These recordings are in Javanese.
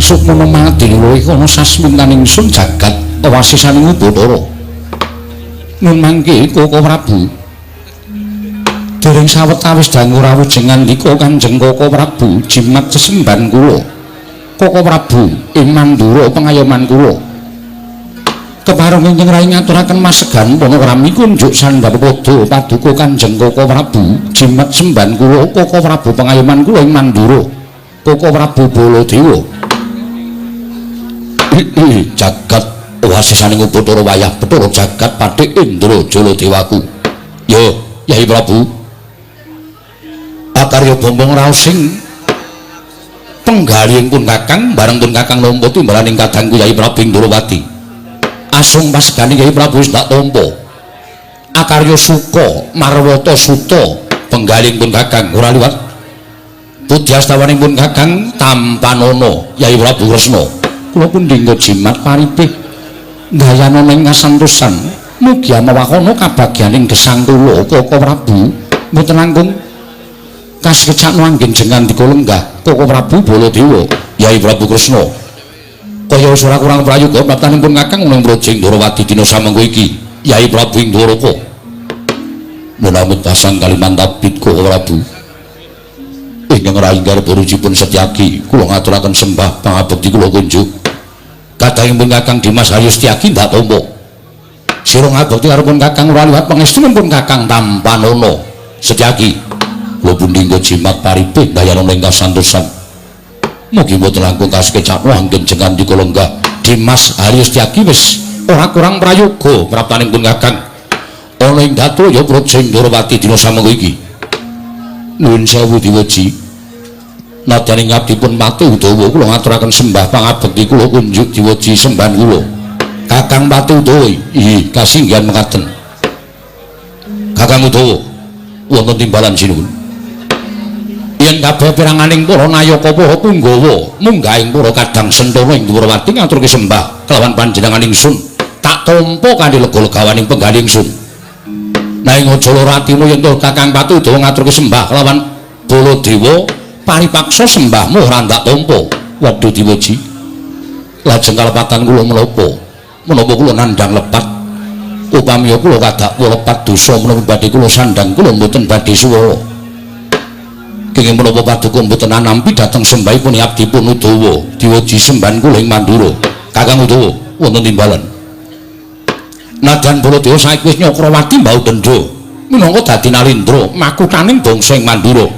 Sukmana madiluluwih ana sasmintaning ingsun jagat wasisaning Bathara. Nun mangke Koko Prabu. Dereng sawetawis dangu rawuh ngandika Kanjeng Koko Prabu jimat sesembahan kula. Koko Prabu ing Mandura pengayoman kula. Kepareng ingkang rai ngaturaken masegan panakrami kunjuk sandhap padha paduka Kanjeng Koko Prabu jimat sembahan kula Koko Prabu pengayoman kula ing Mandura. Koko Prabu Baladewa. Jagat wasisaning Bathara wayah Bathara jagat pathik Indra Jaladewaku. Yo, Yai Prabu. Akarya bombong raos sing penggalih pun Kakang bareng pun Kakang nampa timbalaning kadangku Yai Prabu ing Ndorowati. Asung pasegane Yai Prabu wis tak tampa. Akarya suka marwata suta penggalih pun Kakang ora liwat. Pudyastawaning pun Kakang tampanana Yai Prabu Kresna. Kula pundhingga jimat paripih ndayanana ing kasantosan. Mugi amawakana kabagyaning gesang kula Koko Prabu mboten langkung kasekecakno anggen jengandika lenggah Koko Prabu Baladewa Yai Prabu Kresna. Kaya wis ora kurang prayoga praptaning pun Kakang ning Brajing Ndorowati dina samengko iki Yai Prabu ing Dwaraka. Munamut pasang Kalimantan Koko Prabu. Ingkang rayi garba rucipun Setyaki kula ngaturaken sembah pangabekti kula kunjuk. Kadangipun Kakang Dimas Haryo Setyaki ndak tampa. Sira ngabekti karo pun Kakang ora liwat pangestunipun Kakang tampanana Setyaki. Kula pundhingga jimat paripih ndayanana ing kasantosan. Mugi mboten langkung kasekecakno anggen jengandika lenggah Dimas Haryo Setyaki wis ora kurang prayoga praptaning pun Kakang. Ana ing Datraya Brajing Ndorowati dina samengko iki. Nuwun sewu diweji. Nadyan ing abdipun Pati Udawa kula ngaturaken sembah pangabekti kula kunjuk diweji sembahan kula. Kakang Pati Udawa inggih kasinggihan mekaten. Kakang Udawa wonten timbalan sinuwun. Yen kabeh peranganing para nayaka para punggawa munggahing para kadang sentana ing Dwarawati ngaturke sembah kelawan panjenengan ingsun tak tampa kanthi lega-legawaning penggalih ingsun. Nanging aja lara atimu yen to Kakang Pati Udawa ngaturke sembah kelawan Baladewa paripaksa sembahmu ora ndak tampa. Waduh diweji. Lajeng kalepatan kula menapa? Menapa kula nandhang lepat? Upami kula kadakwa lepat dosa menapa badhe kula sandhang kula mboten badhe suwara. Kenging menapa paduka mboten anampi dhateng sembahipun abdipun Udawa diweji sembahan kula ing Mandura. Kakang Udawa wonten timbalan. Nadyan Baladewa saiki wis nyakrawati mbau dendha minangka dadi nalindra makuthaning bangsa ing Mandura.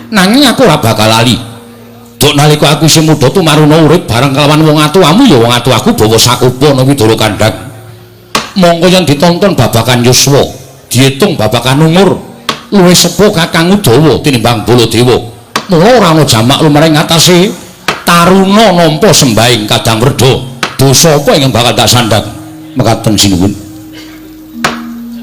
Nanging aku ora bakal lali. Duk nalika aku isih muda tumaruna urip bareng kelawan wong atuwamu ya wong atuwaku bawa sakupa nang Widara Kandhang. Mongko yen ditonton babakan yuswa, diitung babakan umur, luwih sepuh Kakang Udawa tinimbang Baladewa. Mula ora ana jamak lumrah ing ngatasé taruna nampa sembahing Kadang Werda. Dosa apa ingkang bakal tak sandhang? Mekaten sinuwun.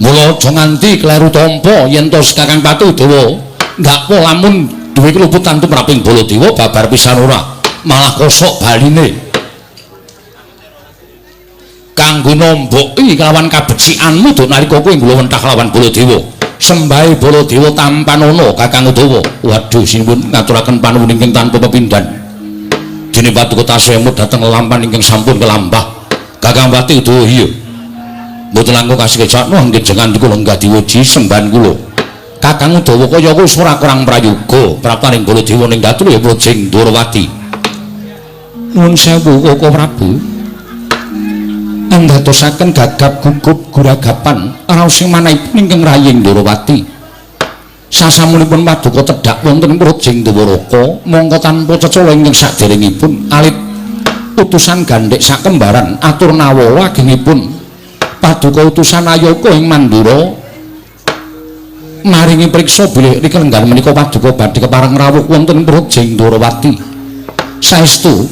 Mula aja nganti kleru tampa yen to Kakang Pati Udawa ndakwa lamun duwe keluputan tumraping Baladewa babar pisan ora, malah kosok baline. Kanggo nomboki kelawan kabecikanmu duk nalika kowe nglowentah kelawan Baladewa. Sembahe Baladewa tampanana Kakang Udawa. Waduh sinuwun ngaturaken panuwun ingkang tanpa pepindhan. Dene paduka tasih emut dhateng lelampan ingkang sampun kelambah. Kakang Pati Udawa iya. Mboten langkung kasekecakno anggen jengandika lenggah diweji sembahan kula. Kakang Udawa kaya wis ora kurang prayoga praptaning Baladewa ning Datraya Brajing Ndorowati. Nuwun sewu Koko Prabu. Andadosaken gagap gugup guragapan raos sing manahipun ingkang raying Ndorowati. Sasampunipun paduka tedhak wonten ing Brajing Dwaraka mongko tanpa cecala ingkang saderengipun alit utusan gandhek sakembaran atur nawala agengipun paduka utusan Ayaka ing Mandura maringi priksa bilih rikelenggan menika paduka badhe kepareng rawuh wonten ing Brajing Ndorowati. Saestu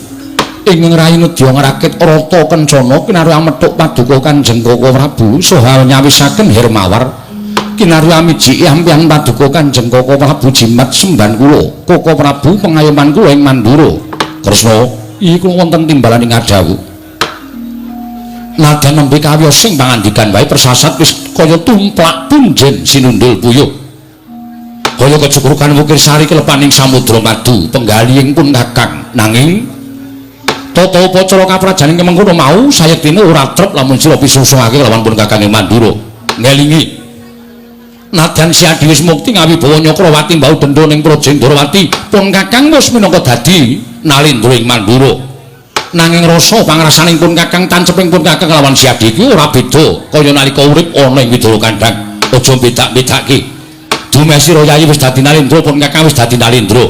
ingkang rayi nedya ngrakit rata kencana kinarya methuk paduka Kanjeng Koko Prabu saha nyawisaken Hermawar kinarya mijiki ampihan paduka Kanjeng Koko Prabu jimat sembahan kula Koko Prabu pengayoman kula ing Mandura. Kresna iku wonten timbalan ing adhawuh. Nadyan nembe kawiyos sing pangandikan wae persasat wis kaya tumplak punjen sinundul puyuh. Kaya kecukrukan wukir sari kelepaning samudra madu penggalihing pun Kakang. Nanging Tata upacara kaprajan ing mengkono mau sayektine ora trep lamun sira pisungsungake lawan pun Kakang Mandura. Ngelingi. Nadyan Si Adi wis mukti ngawibawa Nyakrawati mbau dendha ning Praja Ndrawati, pun Kakang wis minangka dadi nalendra ing Mandura. Nanging rasa pangrasaning pun Kakang tanceping pun Kakang lawan Si Adi iki ora beda kaya nalika urip ana ing Widara Kandhang. Aja bedak-bedake. Dumeh sira Yayi wis dadi nalendra, pun Kakang wis dadi nalendra.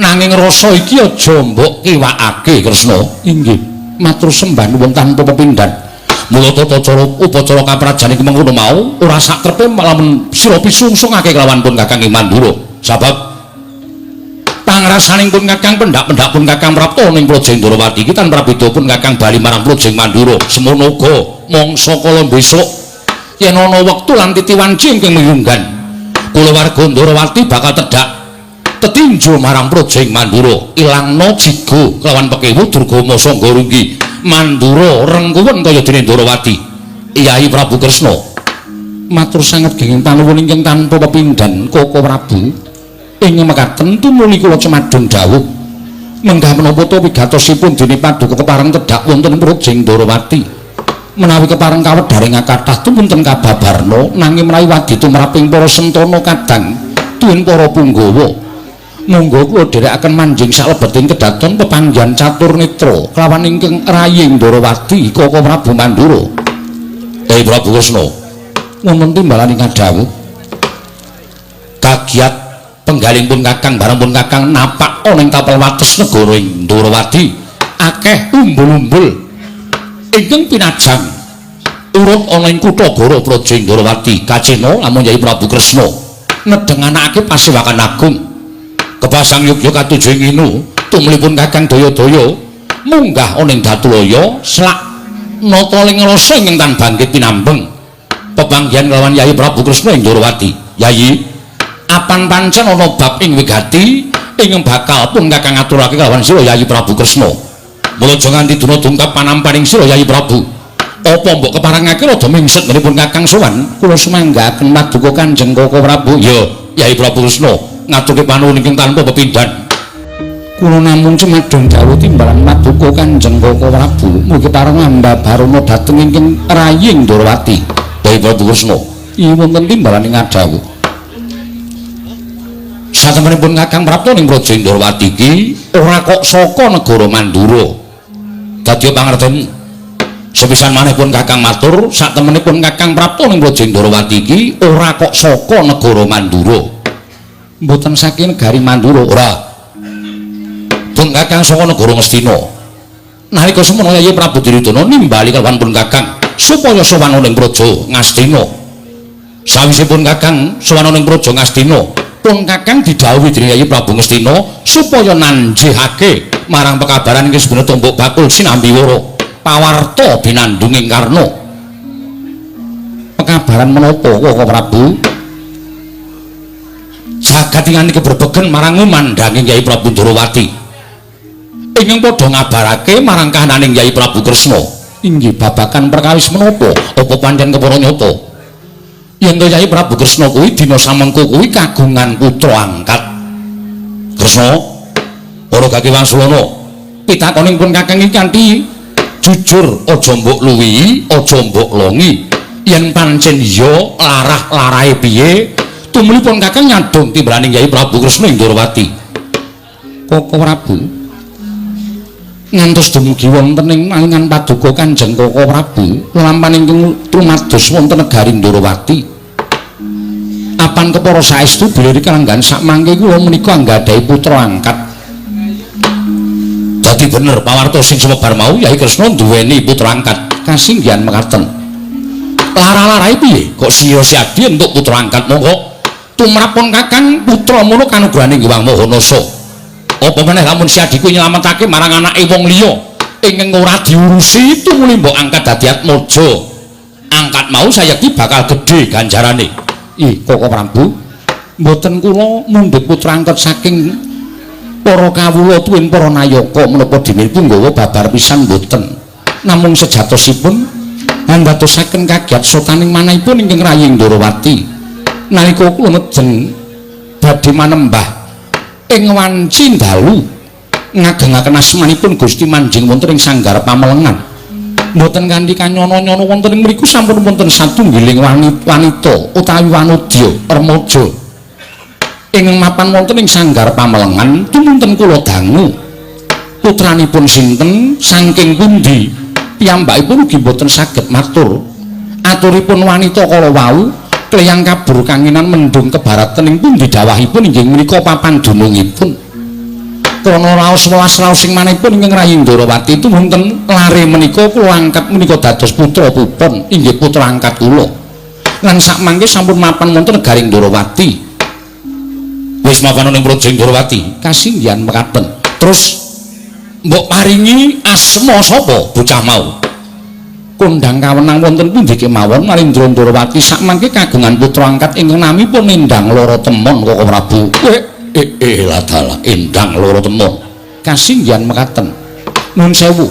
Nanging rasa iki aja mbok kiwakake, Kresna. Inggih, matur sembah nuwun tanpa pepindhan. Mula tata cara upacara kaprajan iki mengkono mau ora sak trepe lamun sira pisungsungake kelawan pun Kakang ing Mandura. Sabab pangrasaning pun Kakang pendak-pendak pun Kakang prapta ning Praja Ndrawati iki tanpa beda pun Kakang bali marang Praja Mandura. Semono uga mangsa kala besok yen ana wektu lan titi wanci ingkang miyunggan, kulawarga Ndrawati bakal tedhak tetinju marang Praja Mandura, ilangna jigo kelawan pekewu Durgama Sangga Runggi. Mandura rengkuwen kaya dene Ndrawati. Yai Prabu Kresna matur sanget genging panuwun ingkang tanpa pepindhan Koko Prabu. Ing mekaten tumuli kula cemadung dawuh menggah menapa to wigatosipun dene paduka kepareng tedhak wonten Praja Ndrawati. Menawi kepareng kawedharing kathah tumunten kababarna, nanging menawi wadi tumraping para sentana kadang tuwin para punggawa, monggo kula dherekaken manjing salebeting kedaton pepanggihan catur netra kelawan ingkang rayi Ndrawati Koko Prabu Mandura. Yai Prabu Kresna wonten timbalaning kadhawuh kagiat penggaling pun Kakang bareng pun Kakang napak ana ing tapel wates negara ing Ndrawati akeh umbul-umbul ingkang pinajang urut ana ing kutha Goro Praja Ndrawati. Kacena lamun Yai Prabu Kresna nedhenganake pasewakan agung kepasang yogya katuju ing inu tumlipun Kakang daya-daya munggah ana ing Datulaya selak nata ling rasa ingkang tan bangkit pinambeng pepanggihan kelawan Yai Prabu Kresna ing Ndrawati. Yayi, apan pancen ana bab ing wigati ingkang bakal pun Kakang aturake kelawan sira Yayi Prabu Kresna. Mula aja nganti duna dungkap panampaning sira Yayi Prabu. Apa mbok keparengake rada mingset ngenipun Kakang sowan? Kula sumanggaaken paduka Kanjeng Koko Prabu. Ya, Yayi Prabu Kresna ngaturke panuwun ingkang tanpa pepindhan. Kula namung cemadung dawuh timbalan paduka Kanjeng Koko Prabu mugi pareng ambabarana dhateng ingkang rayi Ndrawati. Yayi Prabu Kresna, iya wonten timbalaning adhawuh. Satemenipun Kakang prapta ning Praja Ndrawati iki ora kok saka negara Mandura. Dadi pangertemu sepisan maneh pun Kakang matur, satemenipun Kakang prapta ning Praja Ndrawati iki ora kok saka negara Mandura. Mboten saking negari Mandura, ora. Pun Kakang saka negara Ngastina. Nalika semono Yayi Prabu Duryudana nimbali kelawan pun Kakang supaya sowan ning Praja Ngastina. Sawisipun Kakang sowan ning Praja Ngastina, pun Kakang didhawuhi dening Yayi Prabu Ngastina supaya nanjihake marang pekabaran ingkang sebenere tumbuk bakul sinambi wara pawarta binandunging Karna. Pekabaran menapa Koko Prabu? Jagat ingkang keberbegen marang ngumandhanging Yayi Prabu Ndrawati ingkang padha ngabarake marang kahananing Yayi Prabu Kresna. Inggih babagan perkawis menapa? Apa pancen kepara nyata yen to Yayi Prabu Kresna kuwi dina samengko kuwi kagungan putra angkat? Kresna ora gage wangsulana, pitakoning pun Kakang iki kanthi jujur, aja mbok luwihi, aja mbok longi. Yen pancen iya, larah-larahe piye? Tumlipun Kakang nyadong timbalaning Yayi Prabu Kresna ing Ndrawati. Koko Prabu ngantos dumugi wonten ing malingan paduka Kanjeng Koko Prabu lelampahan ingkang trumados wonten negari Ndrawati. Apan kepara saestu bilih kalanggan sakmangke kula menika anggadhahi putra angkat? Dadi bener pawarta sing sumebar mau Yayi Kresna duweni putra angkat. Kasinggihan mekaten. Lara-larahe piye? Kok siya Si Adi entuk putra angkat? Monggo tumrap pun Kakang putra mono kanugrahane Hyang Maha Nasa. Apa meneh lamun Si Adi kuwi nyelametake marang anake wong liya ingkang ora diurusi tumuli mbok angkat dadi atmaja. Angkat mau sayekti bakal gedhe ganjarane. Ih, Koko Prabu, mboten kula mundhut putra angkat saking para kawula tuwin para nayaka menapa dene punggawa babar pisan mboten. Namung sejatosipun andadosaken kagiat sotaning manahipun ingkang rayi Ndrawati. Nalika kula ngejeng badhe manembah ing wanci dalu Ngagengaken asmanipun Gusti manjing wonten ing sanggar pamelengan. Mboten kanthi kanyono-nyono wonten ing mriku sampun wonten satunggiling wanita utawi wanodya remaja ingkang mapan wonten ing sanggar pamelengan tumunten kula dangu. Putranipun sinten saking pundi piyambakipun ugi mboten saged matur. Aturipun wanita kala wau kleyang kabur kanginan mendung kebaratan ing pundi dawahipun inggih menika papan dunungipun. Krana raos welas raos sing manipun ingkang rayi Ndorowati tumunten lare menika kula angkat menika dados putra pupon inggih putra angkat kula. Lan sakmangke sampun mapan wonten negaring Ndorowati. Wis mapan ning Praja Ndorowati kasinggihan mekaten. Terus mbok paringi asma sapa bocah mau? Kondhang kawenang wonten pundi kemawon Narendra Ndorowati sakmangke kagungan putra angkat ingkang namipun Endang Loro Temon Koko Prabu. Ladalah Endang Loro Temon. Kasinggihan mekaten. Nuwun sewu.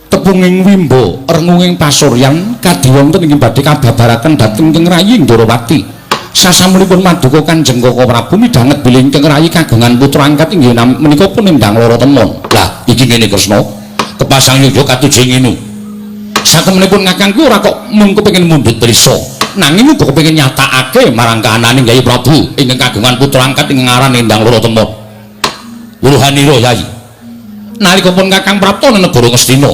Tepunging wimbo rengunging pasuryan kadhi wonten ing badhe kababaraken dhateng ingkang rayi Ndorowati. Sasampunipun maduka Kanjeng Koko Prabu midhanget bilih ingkang rayi kagungan putra angkat inggih menika pun Endang Loro Temon. Lah iki ngene Kresna, kepasang yuda katuju nginu. Satemenipun kakangku ora kok mung kepengin mundhut prisa, nanging uga kepengin nyatakake marang kahanane Kyai Prabu ingkang kagungan putra angkat ingkang aran Endang Loro Temon. Wuruhanira Yai. Nalika pun kakang prapta nang negara Ngastina,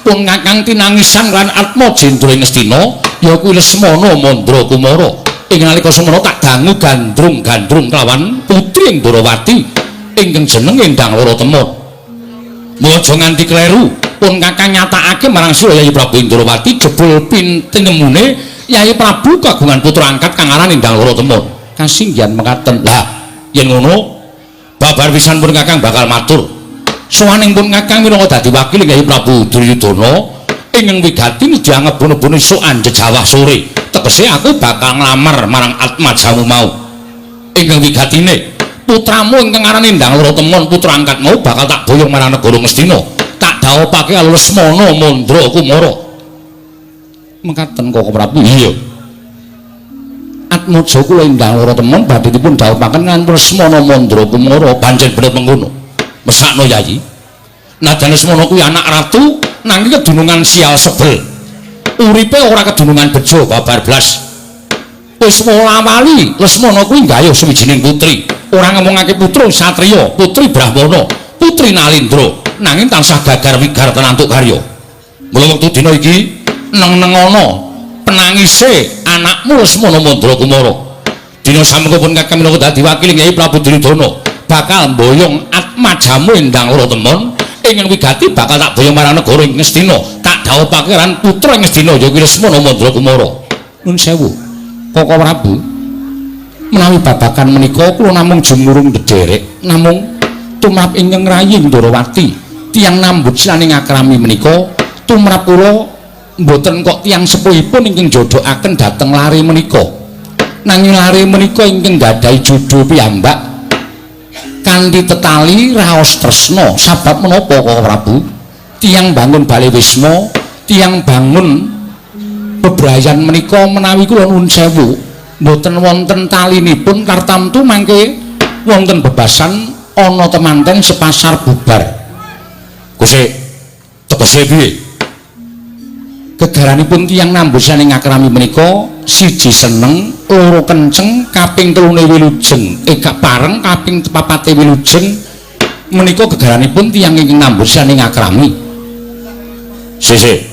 pun kakang tinangisan lan atma jendra ing Ngastina ya kuwi Lesmana Mandra Kumara. Ing nalika semana tak dangu gandrung-gandrung kelawan putri Ndorowati ingkang jeneng Endang Loro Temon. Mula aja nganti kleru, pun kakang nyatakake marang sira Yayi Prabu Indrawati jebul pintenemune Yayi Prabu kagungan putra angkat kang aran Endang Loro Temon. Kasinggihan mekaten. Lah, yen ngono babar pisan pun kakang bakal matur. Sowaning pun kakang minangka dadi wakil Yayi Prabu Duryudana ingkang wigati dianggep bono-bono esuk anjejawah sore. Tegese aku bakal nglamar marang Atmajamu mau. Ingkang wigatine putramu ingkang aran Endang Loro Temon putra angkat mau bakal tak boyong marang negara Ngastina. Tak dhawupake karo Lesmana Mandra Kumara. Mekaten Koko Prabu. Iya. Atmaja kula Endang Loro Temon badhe dipun dhawupaken lan Lesmana Mandra Kumara pancen bener mengkono. Mesakno Yayi. Najan Lesmana kuwi anak ratu nanging kedunungan sial sebel. Uripe ora kedunungan bejo babar blas. Wis wala-wali Lesmana kuwi nggayuh sawijining putri. Ora ngomongake putra satriya, putri Brahmana, putri Nalindra, nanging tansah gagar wigar tenantuk karya. Mula wektu dina iki neng-nengono penangise anakmu Lesmana Mandra Kumara. Dina samengko pun kakang minangka dadi wakil Kyai Prabu Duryudana bakal mboyong atmajamu Endang Loro Temon ingkang wigati bakal tak boyong marang negara ing Ngastina, tak dhawupake lan putra ing Ngastina ya kuwi Lesmana Mandra Kumara. Nun sewu, Koko Prabu. Menawi babagan menika kula namung jumurung ndederek namung tumrap ingkang rayi Ndorowati tiyang nambut silaning akrami menika tumrap kula mboten kok tiyang sepuhipun ingkang jodohaken dhateng lare menika, nanging lare menika ingkang gadhahi jodho piyambak kanthi tetali raos tresna. Sabab menapa Koko Prabu? Tiyang bangun bale wisma, tiyang bangun bebrayan menika menawi kula nuwun sewu mboten wonten talinipun tartamtu mangke wonten bebasan ana temanten sepasar bubar. Guse tegese piye? Gegaranipun tiyang nambusan ing akrami menika siji seneng, loro kenceng, kaping telune wilujeng, gak pareng kaping papate wilujeng menika gegaranipun tiyang ingkang nambusan ing akrami. Sisi.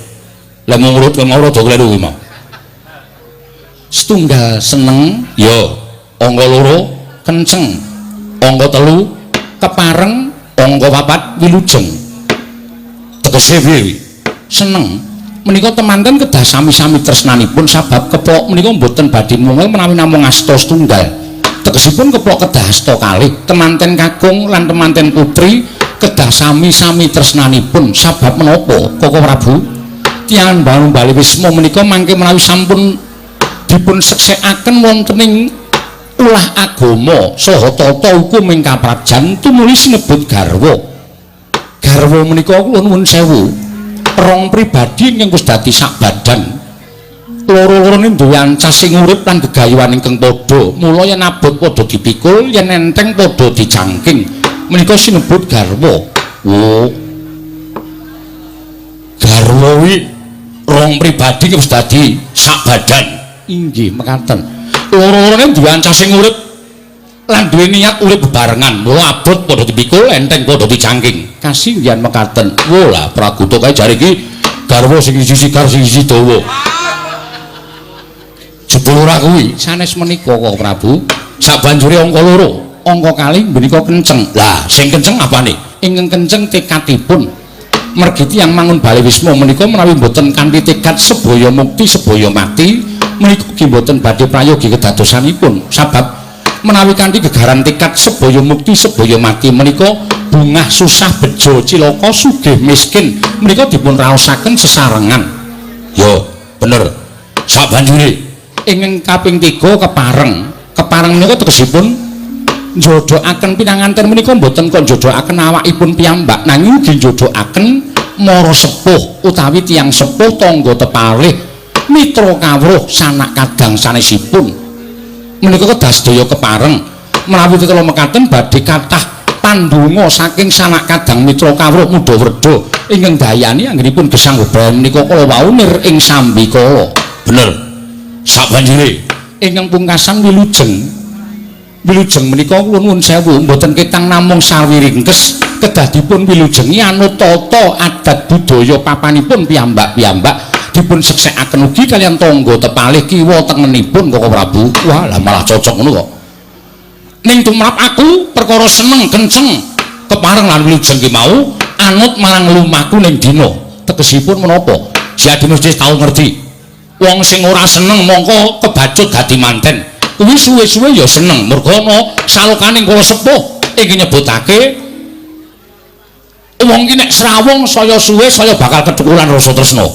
Lah mung urut mau rada kleru kuwi mau. Setunggal seneng ya, angka loro kenceng, angka telu kepareng, angka papat wilujeng. Tegese piye? Seneng menika temanten kedah sami-sami tresnanipun sabab keplok menika mboten badhe mungel menawi namung asta setunggal. Tegesipun keplok kedah asta kalih, temanten kakung lan temanten putri kedah sami-sami tresnanipun. Sabab menapa Koko Prabu? Tiyang bangun bali wisma menika mangke menawi sampun dipun seksekaken wonten ing ulah agama saha tata hukum ing kaprajan tumuli sinebut garwa. Garwa menika kula nuwun sewu, rong pribadi ingkang wis dadi sak badan. Loro-lorone duwe ancas sing urip lan gegayuhan ingkang padha. Mula yen abot padha dipikul, yen enteng padha dijangking. Menika sinebut garwa. Oh. Garwa kuwi rong pribadi wis dadi sak badan. Inggih mekaten. Loro-lorone duwe ancas sing urip lan duwe niat urip bebarengan. Mula abot padha dipikul, enteng padha dicangking. Kasinggihan mekaten. Wo lah Praguta kae jare iki garwa sing siji sigar sing siji dawa. Jebul ora kuwi sanes menika kok Prabu. Sabanjure angka 2, angka kalih menika kenceng. Lah sing kenceng apane? Ingkang kenceng tekadipun. Mergi tiyang mangun bale wisma menika menawi mboten kanthi tekad sebaya mukti sebaya mati menika ugi mboten badhe prayogi kedadosanipun. Sabab menawi kanthi gegaran tekad sebaya mukti sebaya mati menika bungah susah bejo cilaka sugih miskin menika dipun raosaken sesarengan. Yo bener. Sabanjure ingkang kaping 3 kepareng. Kepareng menika tegesipun njodokaken pinanganten menika mboten kok njodokaken awakipun piyambak nanging ugi njodokaken mara sepuh utawi tiyang sepuh tangga tepalih mitra kawruh sanak kadang sanesipun. Menika kedah sedaya kepareng. Menawi tetela mekaten badhe kathah pandonga saking sanak kadang mitra kawruh mudha wredha ingkang dayani anggenipun gesang bebrayan menika kala wau nir ing sambikala. Bener. Sabanjure ingkang pungkasan wilujeng. Wilujeng menika kula nuwun sewu mboten ketang namung sawiringkes kedah dipun wilujengi anut tata adat budaya papanipun piyambak-piyambak dipun seksekaken ugi kaliyan tangga tepalih kiwa tengenipun Koko Prabu. Wah lah malah cocok ngono kok. Ning tumrap aku perkara seneng kenceng kepareng lan wilujeng ki mau anut marang lumaku ning dina. Tegesipun menapa? Jadi mesti tau ngerti. Wong sing ora seneng mongko kebacut dadi manten. Kuwi suwe-suwe ya seneng mergo ana salokaning kala sepuh iki nyebutake wong iki nek srawung saya suwe saya bakal kethukulan rasa tresna.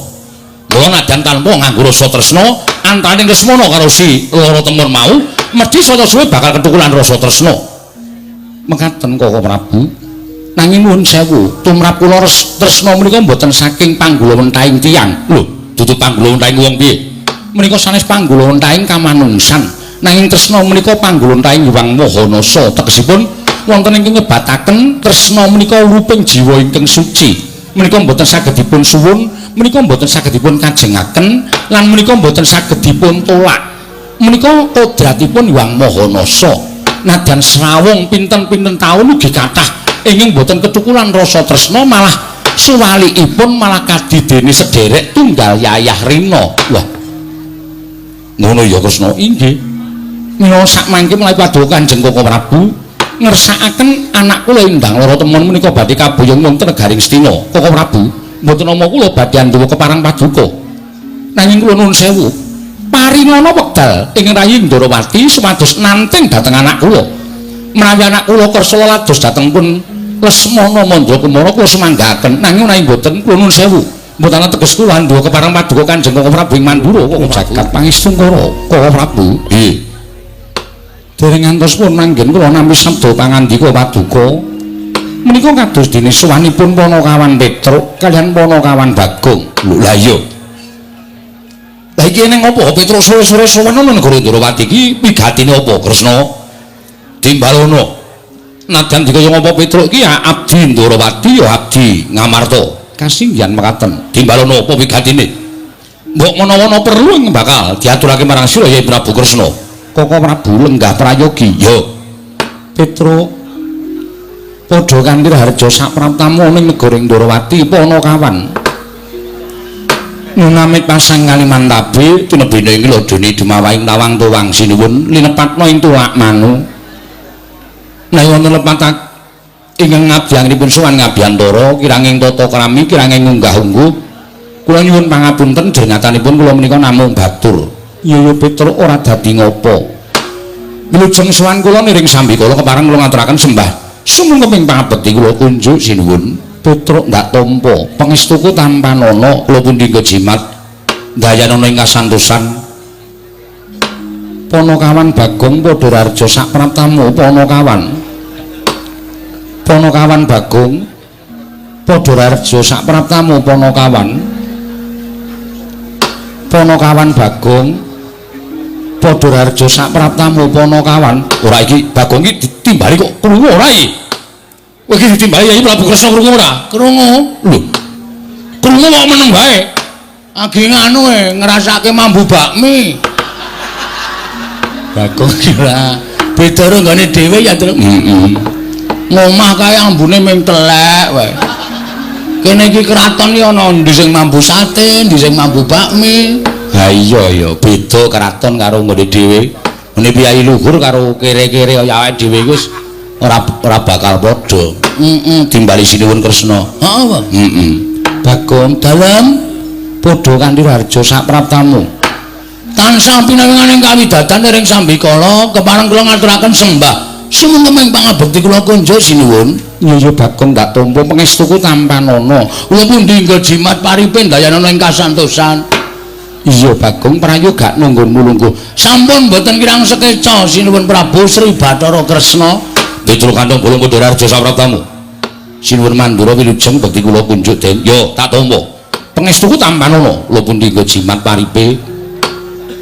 Mula nadyan tanpa nganggo rasa tresna antaraning Lesmana karo si Loro Temon mau mesti saya suwe bakal kethukulan rasa tresna. Mekaten Koko Prabu. Nanging nuwun sewu, tumrap kula tresna menika mboten saking panggulawentahing tiyang. Lho, dudu panggulawentahing wong piye? Menika sanes panggulawentahing kamanungsan. Nanging tresna menika panggulawentahing Hyang Maha Nasa. Tegesipun wonten ingkang nyebataken tresna menika uruping jiwa ingkang suci. Menika mboten saged dipun suwun, menika mboten saged dipun kajengaken, lan menika mboten saged dipun tolak. Menika kodratipun Hyang Maha Nasa. Nadyan srawung pinten-pinten taun ugi kathah ingkang mboten ketukulan rasa tresna malah suwalikipun malah kadidene sederek tunggal yayah rina. Wah. Ngono ya Kresna. Inggih. Mila sakmangke menawi paduka Kanjeng Koko Prabu ngersakaken anak kula Indang Lara Temon menika badhe kaboyong wonten negaring Astina. Koko Prabu, mboten nama kula badhe anduwa keparang paduka. Nanging kula nuwun sewu, paringana wekdal ing rayi Ndorowati supados nanting dhateng anak kula. Menawi anak kula kersa lados dhateng pun Lesmana Mandrakumara kula sumanggaken. Nanging menawi mboten kula nuwun sewu, mboten teges kula anduwa keparang paduka Kanjeng Koko Prabu ing Mandura. Koko jagat pangestungkara Koko Prabu. Nggih. Dereng ngantos pun manggen kula nampi sabda pangandika paduka menika kados dene sowanipun Panakawan Petruk kaliyan Panakawan Bagong. Lho lah iya. Lah iki ning apa Petruk sore-sore sowan ana negara Ndorowati iki wigatine apa Kresna? Timbalono. Nadyan dikaya ngapa Petruk iki ya abdi Ndorowati ya abdi Ngamarta. Kasinggihan mekaten. Timbalono apa wigatine? Mbok menawa perlu ing bakal diaturake marang sira ya Prabu Kresna. Koko Prabu lenggah prayogi. Yo Petruk padha kanthi raharja sapraptamu ning negara Ndorowati Panakawan. Nunamit pasang Kalimantabe tinebene ing lodone dumawahing tawang tuwang sinuwun linepatna ing tulak manu. Nah wonten lepat ingkang ngabdianipun sowan ngabiyantara kiranging tata krami kiranging unggah-ungguh kula nyuwun pangapunten jernyatanipun kula menika namung batur. Yoyo Petruk ora dadi ngopo. Wilujeng sowan kula niring sambikala kepareng kula ngaturaken sembah sumengkeping pangabekti kula kunjuk sinuwun. Petruk ndak tampa pangestuku tampanana kula pundi kejimat dayanana ing kasantosan. Panakawan Bagong padha rarja sapraptamu Panakawan. Panakawan Bagong padha rarja sapraptamu Panakawan. Panakawan Bagong padha rarja sapraptamu Panakawan. Ora iki Bagong iki ditimbali kok krungu ora iki? Kowe iki ditimbali Yayi Prabu Kresna krungu ora? Krungu. Lho. Krungu kok meneng wae. Agi nganu e ngrasake mambu bakmi. Bagong kira beda karo nggone dhewe ya, Truk. Heeh. Ngomah kae ambune ming telek wae. Kene iki kraton iki ana endi sing mambu sate, endi sing mambu bakmi. Ha iya ya, beda kraton karo nggone dhewe. Ngene piyayi luhur karo kere-kere kaya awake dhewe iku wis ora bakal padha. Heeh, timbali Sinuwun Kresna. Heeh apa? Heeh. Bagong dalem padha kanthi raharja sapraptamu. Tansah pinanganing kawidatan ring sambikala kepareng kula ngaturaken sembah sumengkeming pangabekti kula kunjuk sinuwun. Iya ya Bagong tak tampa pangestuku tampanana. Kula pundi nggo jimat paripe ndayanana ing kasantosan. Iya Bagong prayoga nunggun mulungguh. Sampun mboten kirang sekeca sinuwun Prabu Sri Bathara Kresna. Petro kantong bolong Padhararja sapraptamu. Sinuwun Mandura wilujeng bekti kula kunjuk den. Yo tak tampa. Pangestuku tampanana. Kula pundi nggo jimat paripe.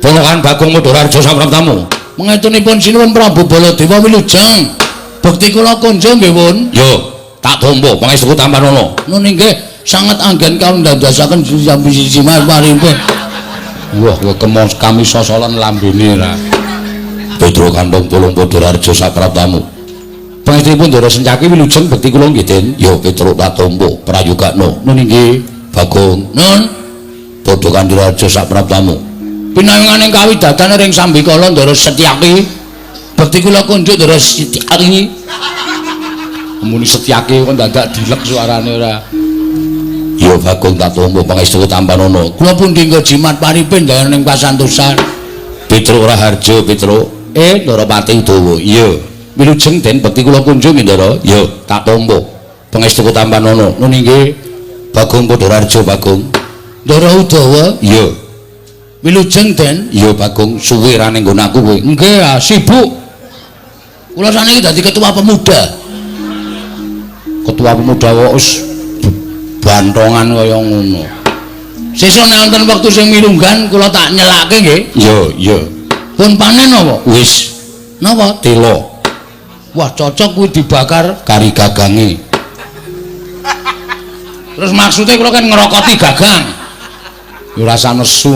Ponokan Bagong Padhararja sapraptamu. Mangetunipun sinuwun Prabu Baladewa wilujeng. Bekti kula kunjuk nggih, Wun. Yo, tak tampa pangestuku tampanana. Nun inggih sanget anggen kawula ndandasaken jimat paripe. Wah, kowe kemos kami sosolan lambene ra. Petro kantong bolong Padhararja sapraptamu. Pangestunipun Ndara Sencaki wilujeng bekti kula nggih, Den. Yo Petro tak tampa prayogakno. Nun inggih Bagong. Nun padha kanthi raja sapraptamu. Pinanganing kawidatan ring sambikala Ndara Setyaki. Bekti kula kunjuk Ndara Setyaki. Muni Setyaki kok dadak dilek suarane ora. Ya Bagong tak tampa pangestu tampanana. Kula pundi nggo jimat paripe ndayaning kasantosan. Petro Raharja Petro. Ndara Pati Udawa. Iya. Wilujeng Den bekti kula kunjuk nggih Ndara. Ya tak tampa pangestu tampanana. Nun inggih Bagong Padhararja Bagong. Ndara Udawa. Iya. Wilujeng Den. Iya Bagong, suwe ra ning nggon aku kowe. Nggih, ah, sibuk. Kula saniki dadi ketua pemuda. Ketua pemuda kok wis bantongan kaya ngono. Sesuk nek wonten wektu sing mirunggan kula tak nyelake nggih. Iya, iya. Pun panen apa? Wis. Napa? Telo. Wah, cocok kuwi dibakar kari gagange. Terus maksudnya kula kan ngerokoti gagang. Ya ora usah nesu.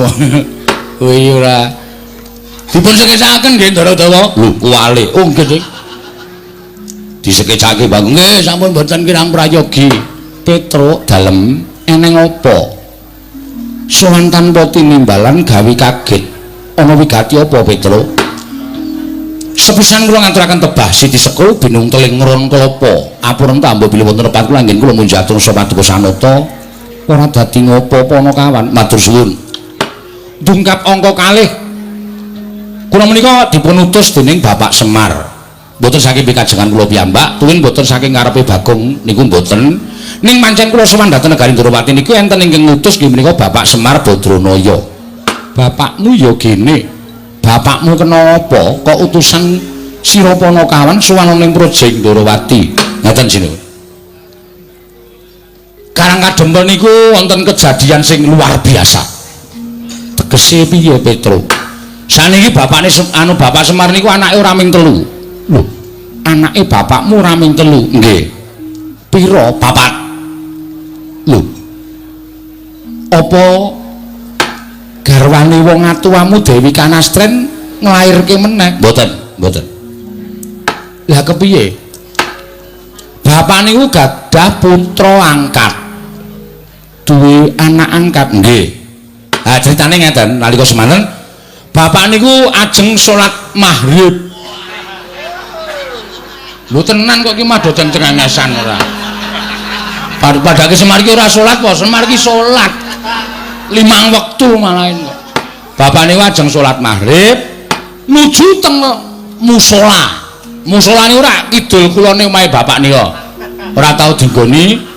Kuwi ora. Dipun sekecakaken nggih Ndara Udawa. Lho, kuwale. Oh nggih, Dik. Disekecake Bang. Nggih, sampun mboten kirang prayogi. Petruk dalem eneng apa? Sowan tanpa tinimbalan gawe kaget. Ana wigati apa, Petruk? Sepisan kula ngaturaken tebah Siti Sekul binung teling ngron klapa. Apureng tambo bilih wonten lepat kula anggen kula munjatur paduka sanata. Ora dadi ngopo-apa ana kawan. Matur suwun. Dungkap angka kalih. Kula menika dipun utus dening Bapak Semar. Mboten saking pikajengan kula piyambak, tuwin mboten saking ngarepe Bagong niku mboten. Ning pancen kula sowan dhateng negari Ndrawati niku enten ingkang ngutus nggih menika Bapak Semar Badranaya. Bapakmu ya gene. Bapakmu kena apa kok utusan sira Panakawan sowan ning Praja Ndrawati. Ngaten sinuwun. Karang Kadempel niku wonten kejadian sing luar biasa. Tegese piye Petro? Saniki bapakne anu Bapak Semar niku anake ora ming telu. Lho, anake bapakmu ora ming telu? Nggih. Pira? Papat. Lho. Apa garwane wong atuwamu Dewi Kanastren nglairke meneh? Mboten, mboten. Lah kepiye? Bapak niku gadah putra angkat. Duwe anak angkat nggih. Ha critane ngeten, nalika semanten bapak niku ajeng salat maghrib. Lho tenan kok iki mah do cengengesan ora. Padake Semar iki ora salat apa? Semar iki salat 5 wektu malahin kok. Bapak niku ajeng salat maghrib nuju teng musala. Musala niku ora kidul kulone omahe bapak nika. Ora tau dinggoni.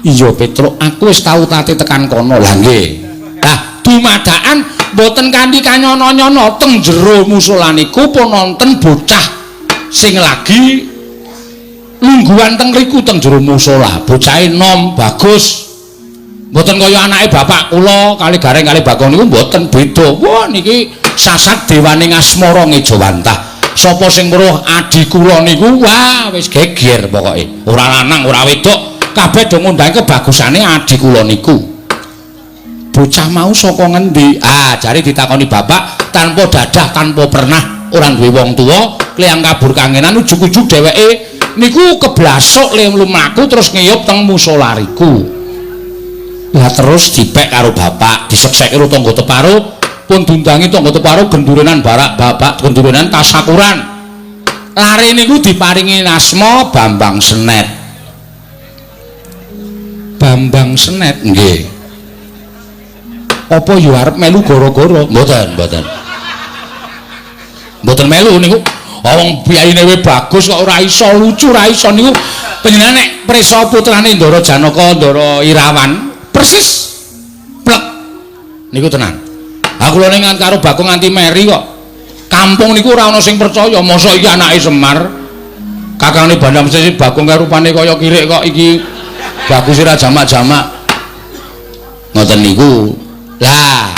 Iya Petruk, aku wis tau tate tekan kono. Lah nggih. Lah dumadakan mboten kanthi kanyono-nyono teng jero musala niku pun wonten bocah sing lagi lungguhan teng riku teng jero musala. Bocahe nom bagus. Mboten kaya anake bapak kula kali Gareng kali Bagong niku mboten beda. Wah niki sasat dewaning asmara ngejawantah. Sapa sing weruh adi kula niku wah wis geger pokoke. Ora lanang, ora wedok, kabeh do ngundang kebagusane adi kula niku. Bocah mau saka ngendi? Ah, jare ditakoni bapak tanpa dadah, tanpa pernah ora duwe wong tuwa, kliyang kabur kangenan ujug-ujug dheweke niku keblasuk le mlaku terus ngiyup teng musala riku. Lah terus dipek karo bapak, disekseke karo tangga teparo, pun diundangi tangga teparo gendurenan barak bapak, gendurenan tasakuran. Lare niku diparingi asma Bambang Senet. Bambang Senet nggih. Apa yo arep melu gara-gara? Mboten, mboten. Mboten melu niku. Wong piyayine we bagus kok ora iso lucu, ora iso niku. Panjenengan nek prisa putrane Ndara Janaka, Ndara Irawan, persis plek niku tenan. Ha kula ning karo Bagong nganti meri kok. Kampung niku ora ana sing percaya, mosok iki anake Semar. Kakangne Bandam Sesi Bagong karo rupane kaya kirik kok iki bagus ora jamak-jamak. Ngoten niku. Lah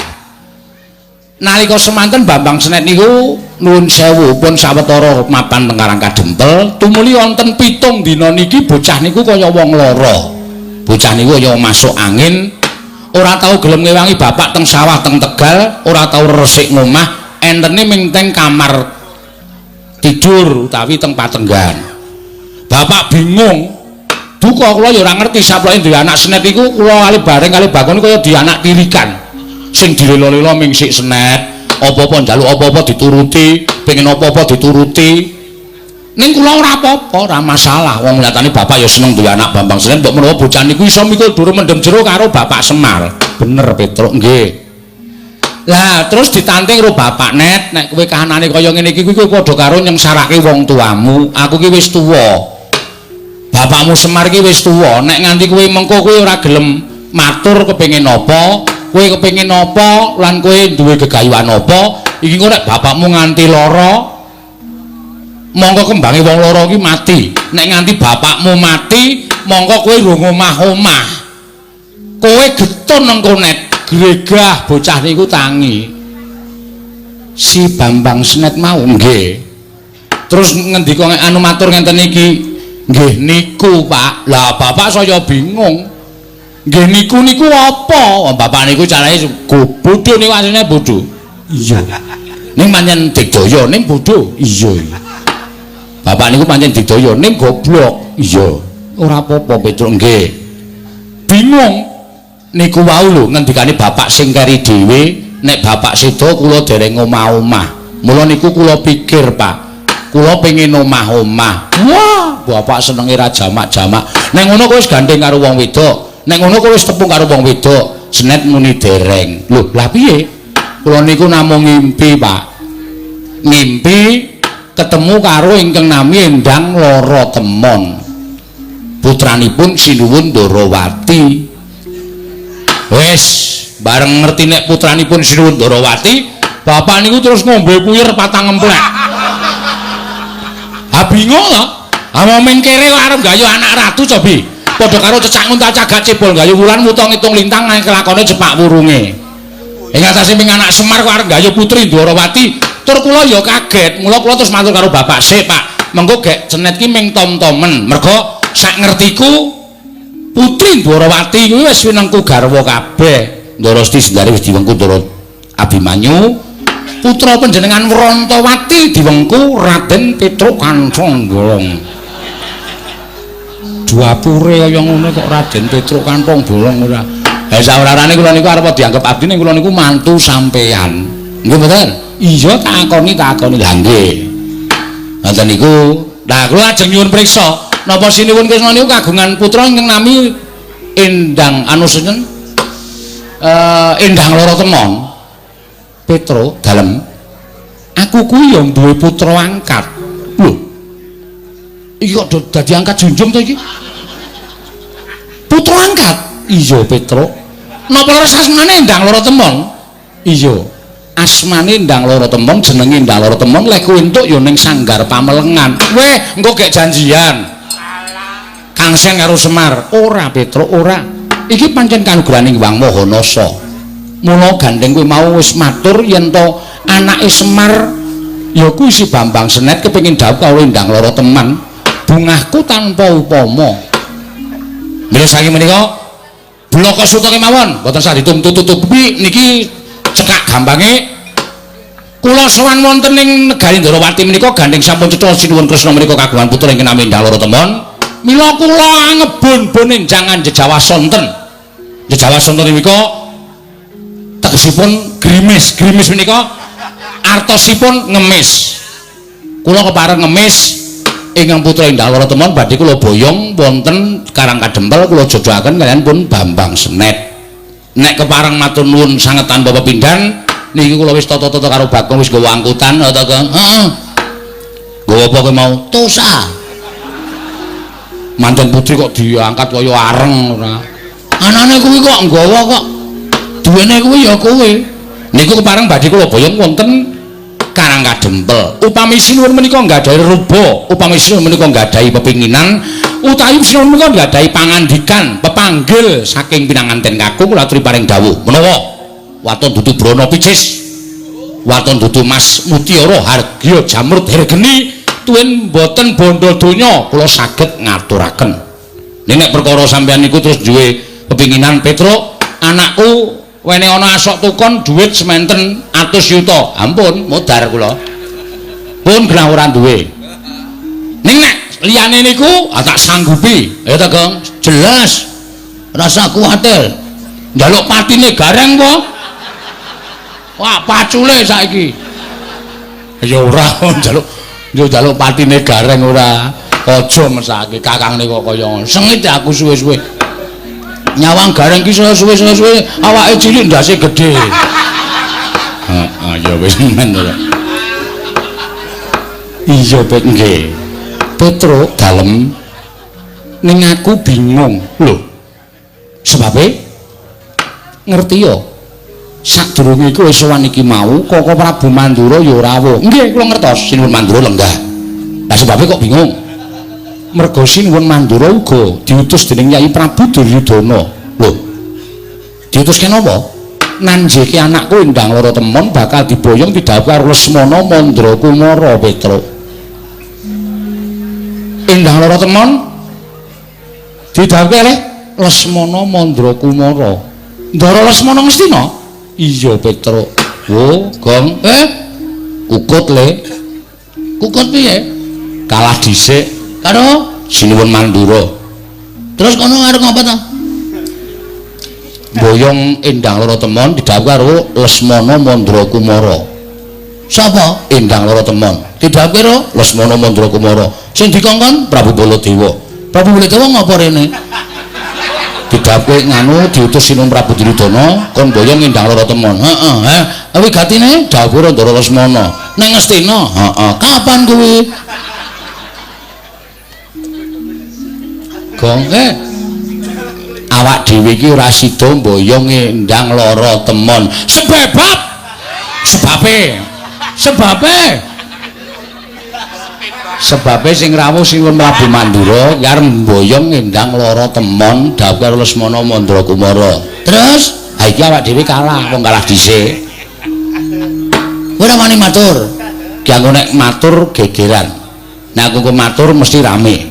nalika semanten Bambang Senet niku nuwun sewu pun sawetara mapan teng Karang Kadempel, tumuli wonten 7 dina niki bocah niku kaya wong lara. Bocah niku kaya masuk angin, ora tau gelem ngewangi bapak teng sawah teng Tegal, ora tau resik ngomah, entene ming teng kamar tidur utawi teng patenggan. Bapak bingung. Duka kula ya ora ngerti saploke duwe anak Senet iku kula kali bareng kali Bagong kaya di anak tirikan. Sing dilelo-lelo ming sik Senet, apa-apa njaluk apa-apa dituruti, pengen apa-apa dituruti. Ning kula ora apa-apa, ora masalah. Wong nyatane bapak ya seneng duwe anak Bambang Senet, mbok menawa bocah niku iso mikul dhuwur mendem jero karo Bapak Semar. Bener Petruk nggih. Lah terus ditanting karo bapak, Net, nek kowe kahanane kaya ngene iki kuwi padha karo nyengsarake wong tuamu. Aku ki wis tuwa. Bapakmu Semar ki wis tuwa, nek nganti kowe mengko kowe ora gelem matur kepengin apa, kowe kepengin apa lan kowe duwe gegayuhan apa, iki engko nek bapakmu nganti lara mongko kembange wong lara iki mati. Nek nganti bapakmu mati, mongko kowe rung omah-omah. Kowe getun engko Net, gregah bocah niku tangi. Si Bambang Senet mau nggih. Terus ngendika anu matur ngenten iki, nggih niku Pak. Lah bapak saya bingung. Nggih niku niku apa? Bapak niku carane bodho niku asline bodho. Iya. Ning pancen digdaya ning bodho. Iya. Bapak niku pancen digdaya ning goblok. Iya. Ora apa-apa Petruk nggih. Bingung. Niku wau lho ngendikane bapak sing keri dhewe, nek bapak seda kula dereng omah-omah. Mula niku kula pikir, Pak. Kula pengin omah-omah. Wah, bapak senenge ra jamak-jamak. Nek ngono kowe wis gandeng karo wong wedok. Nek ngono kowe wis tepung karo wong wedok. Senet muni dereng. Lho, lah piye? Kula niku namung ngimpi, Pak. Ngimpi ketemu karo ingkang nami Endang Lara Temon. Putranipun Sinuwun Ndarawati. Wis, bareng ngerti nek putranipun Sinuwun Ndarawati, bapak niku terus ngombe puyer patang emplek. Ha bingung lho. Ha mung kere kok arep gayu anak ratu cobi. Padha karo cecak nguntal cagak cebol gayu wulan wuta ngitung lintang nang kelakone cepak wurunge. Ing atase ming anak Semar kok arep gayu putri Ndwarawati. Tur kula ya kaget. Mula kula terus matur karo bapak, "Sik, Pak. Mengko gek Cenet ki ming tom-tomen." Mergo sak ngertiku putri Ndwarawati kuwi wis winengku garwa kabeh. Ndara Siti Sendari wis diwengku Ndara Abimanyu. Putra panjenengan Wrantawati diwengku Raden Petruk Kantong Bolong. Dapure kaya ngono kok Raden Petruk Kantong Bolong ora. Ha saurarane kula niku arep dianggep abdi ning kula niku mantu sampeyan. Nggih mboten? Iya takoni takoni. Lah nggih. Ngoten niku. Lah kula ajeng nyuwun priksa, napa sinuwun Kresna niku kagungan putra ingkang nami Endang anu sinten? Endang Lara Temon. Petro dalem. Aku kuwi ya duwe putra angkat. Lho. Iki kok dadi angkat junjung to iki? Putra angkat? Iya, Petro. Napa leres asmane Endang Lara Temon? Iya. Asmane Endang Lara Temon, jenenge Endang Lara Temon, lek kowe entuk ya ning Sanggar Pamelengan. Weh, engko gek janjian. Kang Sen karo Semar. Ora, Petro, ora. Iki pancen kanugrahaning Hyang Maha Nasa. Mula gandeng kowe mau wis matur yen to anake Semar Ya kuwi si Bambang Senet kepengin dhawuh karo Endang Lara Teman, bungahku tanpa upama. Mila saking menika blaka suta kemawon mboten sah ditutupi niki cekak gampange kula sowan wonten ing negari Ndorowati menika gandeng sampun cetha Sinuwun Kresna menika kagungan putra ingkang nami Endang Lara Temon. Mila kula angebon-bon enjangan jejawa sonten. Jejawa sonten menika tegesipun grimis. Grimis menika artosipun ngemis. Kula kepareng ngemis ingkang putra Endang Lara Temon badhe kula boyong wonten Karang Kadempel kula jodohaken kaliyan pun Bambang Senet. Nek kepareng matur nuwun sanget tanpa pepindhan niki kula wis tata-tata karo Bagong wis nggawa angkutan ta Kang. Heeh. Nggawa apa kowe mau? Tosa. Manten putri kok diangkat kaya areng ora. Anane kuwi kok nggawa kok. Duwene kuwi ya kowe. Niku kepareng badhe kula boyong wonten Karang Kadempel. Upami sinuwun menika nggadahi ruba, upami sinuwun menika nggadahi pepinginan, utawi sinuwun menika nggadahi pangandikan, pepanggil saking pinanganten kakung kula aturi paring dawuh. Menawa waton dudu brana picis, waton dudu mas mutiara hargya jamrut hergeni, tuwin boten bondo donya kula saged ngaturaken. Nek perkara sampeyan niku terus duwe pepinginan Petruk, anakku wene ana asok tukon dhuwit sementen atus yuta. Ampun, modar kula. Pun genah ora duwe. Ning nek liyane niku tak sanggupi. Ya ta, Gong? Jelas. Rasa kuwatir. Njaluk patine gareng po? Wah, pacule saiki. Ya ora njaluk yo njaluk patine gareng ora. Aja mesake kakangne kok kaya ngono. Sengit aku suwe-suwe. Nyawang gareng ki suwe-suwe awake cilik ndase gedhe. Heeh, ya wis men ora. Iya, Pet nggih. Petruk dalem ning aku bingung. Lho. Sebabe ngerti ya. Sadurunge iku wis sowan iki mau Koko Prabu Mandura ya rawuh. Nggih, kula ngertos Sinuwun Mandura lenggah. Lah sebabe kok bingung? Merga Sinuwun Mandura uga diutus dening Yai Prabu Duryudana. Lho. Diutus kenapa? Nanjeke anakku Endang Lara Temon bakal diboyong didhawuhi karo Lesmana Mandra Kumara Petruk. Endang Lara Temon didhawuhi oleh Lesmana Mandra Kumara. Ndara Lesmana Ngastina? Iya Petruk. Wo, Gong. Kukut le. Kukut piye? Kalah dhisik karo Sinuwun Mandura. Terus kono arep ngapa ta? Boyong Endang Lara Temon didhawuhi karo Lesmana Mandra Kumara. Sapa? Endang Lara Temon. Didhawuhi karo Lesmana Mandra Kumara. Sing dikongkon Prabu Baladewa. Prabu Baladewa ngapa rene? Didhawuhi nganu diutus Sinuwun Prabu Duryudana kon boyong Endang Lara Temon. Heeh, ha. Wigatine dawuh Ndara Lesmana. Ning Ngastina? Heeh. Kapan kuwi? Gong, awak dhewe iki ora sida mboyong Endang Lara Temon. Sebab sebabe sebabe sing rawuh Sinuwun Prabu Mandura ki arep mboyong Endang Lara Temon dawuh karo Lesmana Mandra Kumara. Terus ha iki awak dhewe kalah, wong kalah dhisik. Ora wani matur. Ki aku nek matur gegeran. Nek aku matur mesti rame.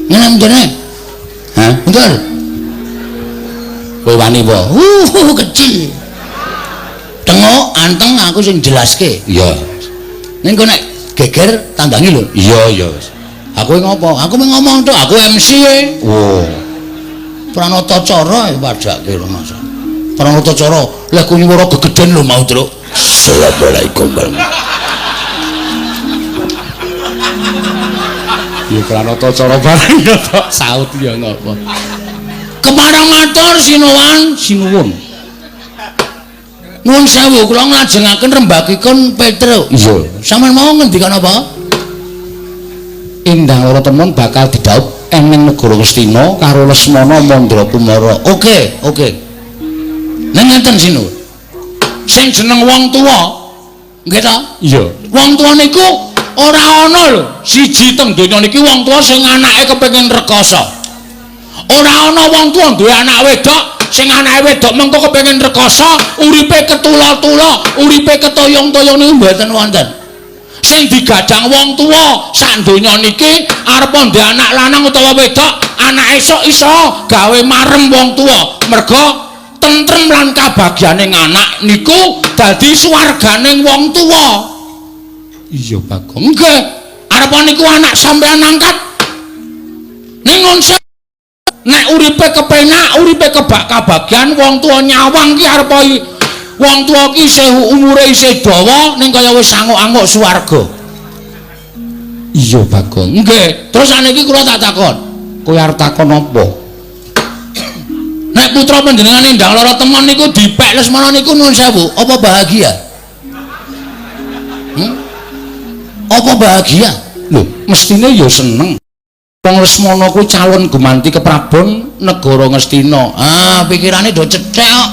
Ngene mendene. Hah? Mundur. Kowe wani apa? Kecil. Tengok anteng aku sing jelaske. Iya. Ning kok nek geger tandangi lho. Iya, iya wis. Aku ngopo? Aku mung ngomong tok, aku MC e. Oh. Pranata cara ya padake lho Mas. Pranata cara, lha ku nyuwara gegeden lho mau, Truk. Assalamualaikum warahmatullahi. Ya pranata cara bareng ya tok saut ya ngopo. Kepareng matur sinuwun, sinuwun. Nuwun sewu kula nglajengaken rembagipun Petruk. Iya. Sampeyan mau ngendikan apa? Endang Lara Temon bakal didhaup eneng negara Ngastina karo Lesmana Mandra Kumara. Oke, oke. Nang ngeten sinuwun. Sing jeneng wong tuwa, nggih ta? Iya. Wong tuwa niku ora ana lho, siji teng donya niki wong tuwa sing anake kepengin rekoso. Ora ana wong tuwa duwe anak wedok sing anake wedok mengko kepengin rekoso, uripe ketula-tula, uripe ketoyong-toyong niku mboten wonten. Sing digadang wong tuwa sak donya niki arep ndek anak lanang utawa wedok, anak esuk iso gawe marem wong tuwa. Merga tentrem lan kabagyane anak niku dadi swarganing wong tuwa. Iya, Bagong. Nggih. Arep niku anak sampean angkat ning nek uripe kepenak, uripe kebak kabagyan, wong tuwa nyawang ki arep wong tuwa ki isih umure isih dawa ning kaya wis anguk-anguk swarga. Iya, Bagong. Nggih. Terus saniki kula tak takon. Kowe arep takon apa? Nek putra panjenengan Endang Lara Temon niku dipek Lesmana niku nuwun sewu, apa bahagia? Apa bahagia? Lho, mestine ya seneng. Wong Lesmana kuwi calon gumanti keprabon negara Ngastina. Ah, pikirane do cethek kok.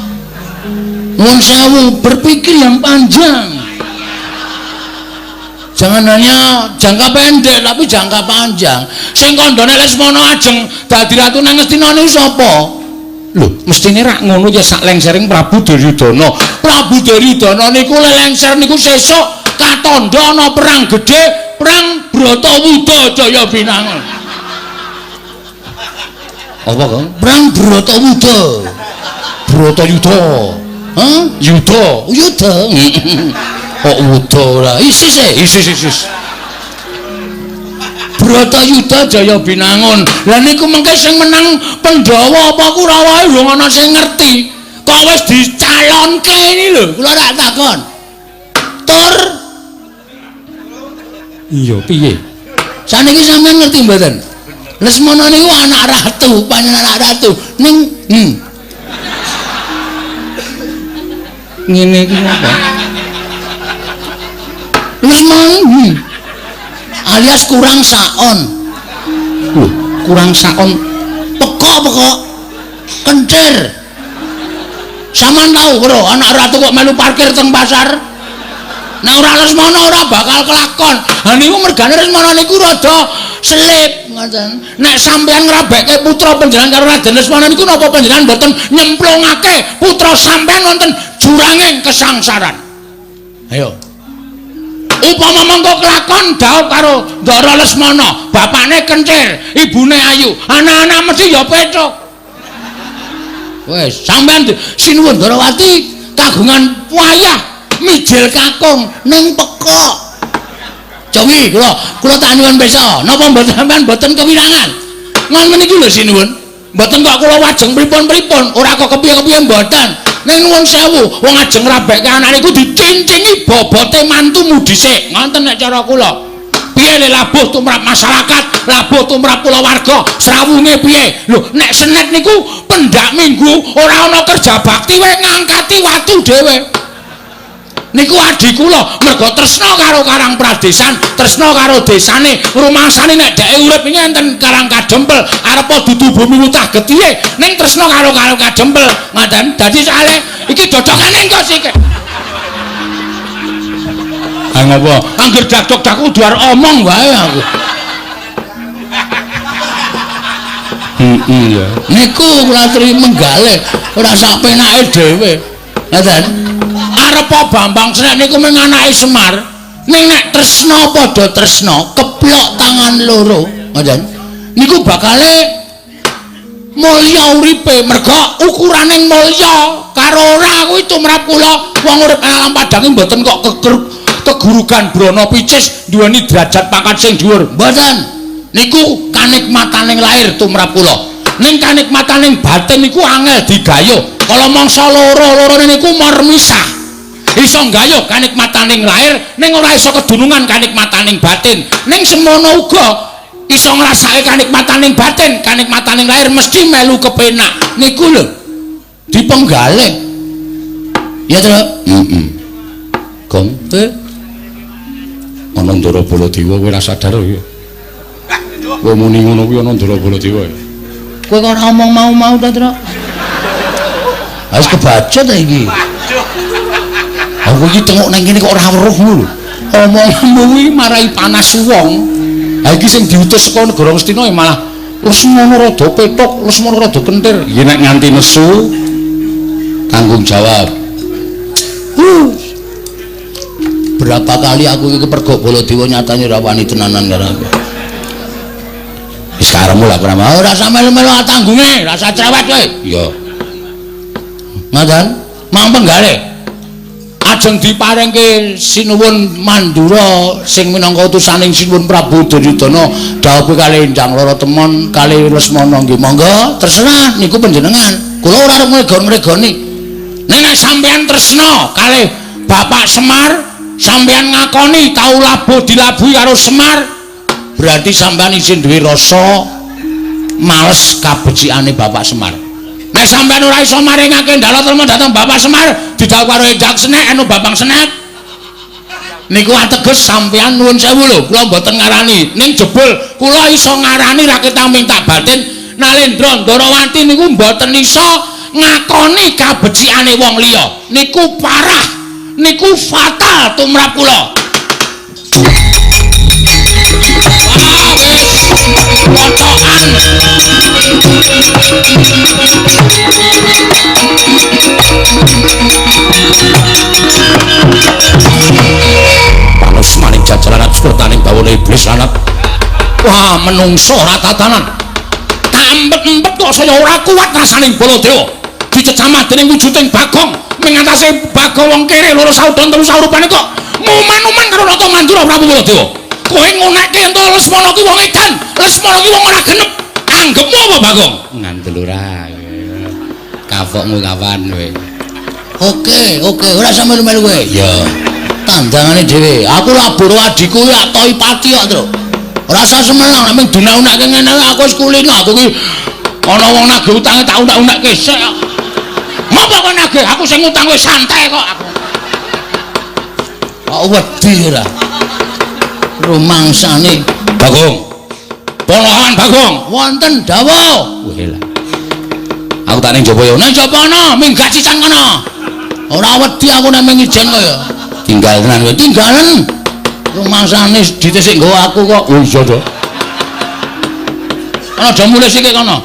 Nuwun sewu, berpikir yang panjang. Jangan hanya jangka pendek tapi jangka panjang. Sing kandhane Lesmana ajeng dadi ratu nang Ngastina niku sapa? Lho, mestine rak ngono ya sak lengsering Prabu Duryudana. Prabu Duryudana niku lelengser niku sesuk katandha ana perang gedhe, perang Bratawuda Jaya Binangun. Apa, Kang? Perang Bratawuda. Bratayuda. Hah? Yuda. Yuda. Kok wuda ora? Isis e. Isis isis. Bratayuda Jaya Binangun. Lah niku mengke sing menang Pandhawa apa Kurawa urung ana sing ngerti. Kok wis dicalonke ini lho, kula tak takon. Tur Iya, piye? Saniki sampean ngerti mboten? Lesmana niku anak ratu, panjenengan anak ratu ning Ngene iki apa? Lesmana alias kurang saon. Lho, kurang saon pekok-pekok kencir. Sampean tahu, Bro, anak ratu kok melu parkir teng pasar? Nek ora Lesmana ora bakal kelakon. Ha niku mergane Lesmana niku rada selip ngoten. Nek sampean ngrabekke putra panjenengan karo Raden Lesmana niku napa panjenengan mboten nyemplungake putra sampean wonten juranging kesangsaran? Ayo. Upama mengko kelakon dhaup karo Ndara Lesmana, bapakne kencir, ibune ayu, anak-anak mesti ya pethuk. Wes, sampean sinuwun Ndarawati kagungan wayah mijil kakung ning pekok. Cowi kula tak nyuwun pirsa, napa mboten sampean mboten kewirangan? Ngoten niku lho sinuwun. Mboten kok kula wajeng pripun-pripun, ora kok kepiye-kepiye mboten. Ning nuwun sewu, wong ajeng ngrabekke anak niku dicincingi bobote mantumu dhisik. Ngoten nek cara kula. Piye le labuh tumrap masyarakat, labuh tumrap kulawarga, srawunge piye? Lho, nek senet niku pendak minggu ora ana kerja bakti wae ngangkati watu dhewe. Niku adi kula mergo tresna karo Karang Pradesan, tresna karo desane, rumangsane nek dheke urip iki enten Karang Kadempel, arepa dudu bumi wutah getihe, ning tresna karo Karang Kadempel, ngoten. Dadi soalé iki dodokane engko sik. Ha ngopo? Angger dakdok-dak kudu arep omong wae aku. Heeh ya. Niku kula aturi menggalih, ora sak penake dhewe. Ngoten. Arepa Bambang Senek niku mung anake Semar. Ning nek tresna padha tresna, keplok tangan loro, ngoten. Niku bakale mulya uripe, merga ukuraning mulya karo ora kuwi tumrap kula wong urip alam padhange mboten kok kegurugan brana picis duweni derajat pangkat sing dhuwur. Mboten. Niku kanikmataning lahir tumrap kula. Ning kanikmataning batin niku angel digayuh. Kala mangsa loro-lorone niku marmisah. Iso nggayuh kanikmataning lahir ning ora iso kedunungan kanikmataning batin. Ning semono uga iso ngrasake kanikmataning batin, kanikmataning lahir mesti melu kepenak. Niku lho dipenggalih. Ya to? Heeh. Gong, ana Ndara Baladewa kowe ora sadar ya. Kowe muni ngono kuwi ana Ndara Baladewa. Kowe kok ora omong mau-mau ta, Tru? Wis kebaca ta iki. Aku iki tengok nang kene kok ora weruh ngono lho. Omonganmu kuwi marai panas wong. Ha iki sing diutus saka negara Ngastina malah Lesmana rada pethuk, Lesmana rada kentir. Ya nek nganti nesu tanggung jawab. Berapa kali aku iki kepergok Baladewa nyatane ora wani tenanan karo aku. Wis karepmu lah ora. Ora usah melu-melu tanggunge, ora usah cerewet kowe. Iya. Ngoten, mang penggalih. Ajeng diparingke Sinuwun Mandura sing minangka utusaning Sinuwun Prabu Duryudana dhawuhe kalih Endang Lara Temon kalih Lesmana nggih monggo terserah niku panjenengan. Kula ora arep ngregon-ngregoni. Nek sampeyan tresna kalih Bapak Semar, sampeyan ngakoni tau labuh dilabuhi karo Semar, berarti sampeyan isih duwe rasa males kabecikane Bapak Semar. Nek sampeyan ora iso maringake ndala trema dhateng Bapak Semar, didhawuhi karo Endang Senek anu Babang Senek. Niku ateges sampeyan nuwun sewu lho, kula mboten ngarani. Ning jebul kula iso ngarani raketang minta batin Nalendra Ndarawati niku mboten iso ngakoni kabecikane wong liya. Niku parah, niku fatal tumrap kula. Wah, wis pocokan. Panus maning jajaran sepertaning bawone iblis lanat. Wah, menungso ora tatanan. Tak empet-empet kok saya ora kuat rasane Baladewa. Dicecamah dening wujuding Bagong, mengatasi Bagong wong kere loro saudon telu saurupane kok muman-uman karo Nata Mandura Prabu Baladewa. Kowe ngonekke ento Lesmana ki wong edan, Lesmana ki wong ora genep. Anggepmu apa Bagong? Ngandel ora. Kafokmu kapan kowe? Oke, oke, ora usah melu-melu kowe. Iya. Tandangane dhewe. Aku labur adhiku ya toi pati kok, Tru. Ora usah semenang nek mung dunak-unake ngene aku wis kulino aku ki ana wong nagih utange tak unak-unakke sik. Ngopo kowe nagih? Aku sing ngutang wis santai kok aku. Kok wedi ora? Rumangsane Bagong. Polohan Bagong. Wonten dawuh. Weh lah. Aku tak ning jaba ya. Nang jaba ana, minggat sisan kono. Ora wedi aku nek mung ijen kaya. Tinggal tenan kowe. Tinggalen. Rumangsane dite sik nggo aku kok. Oh iya to. Ana aja mulih sik kono.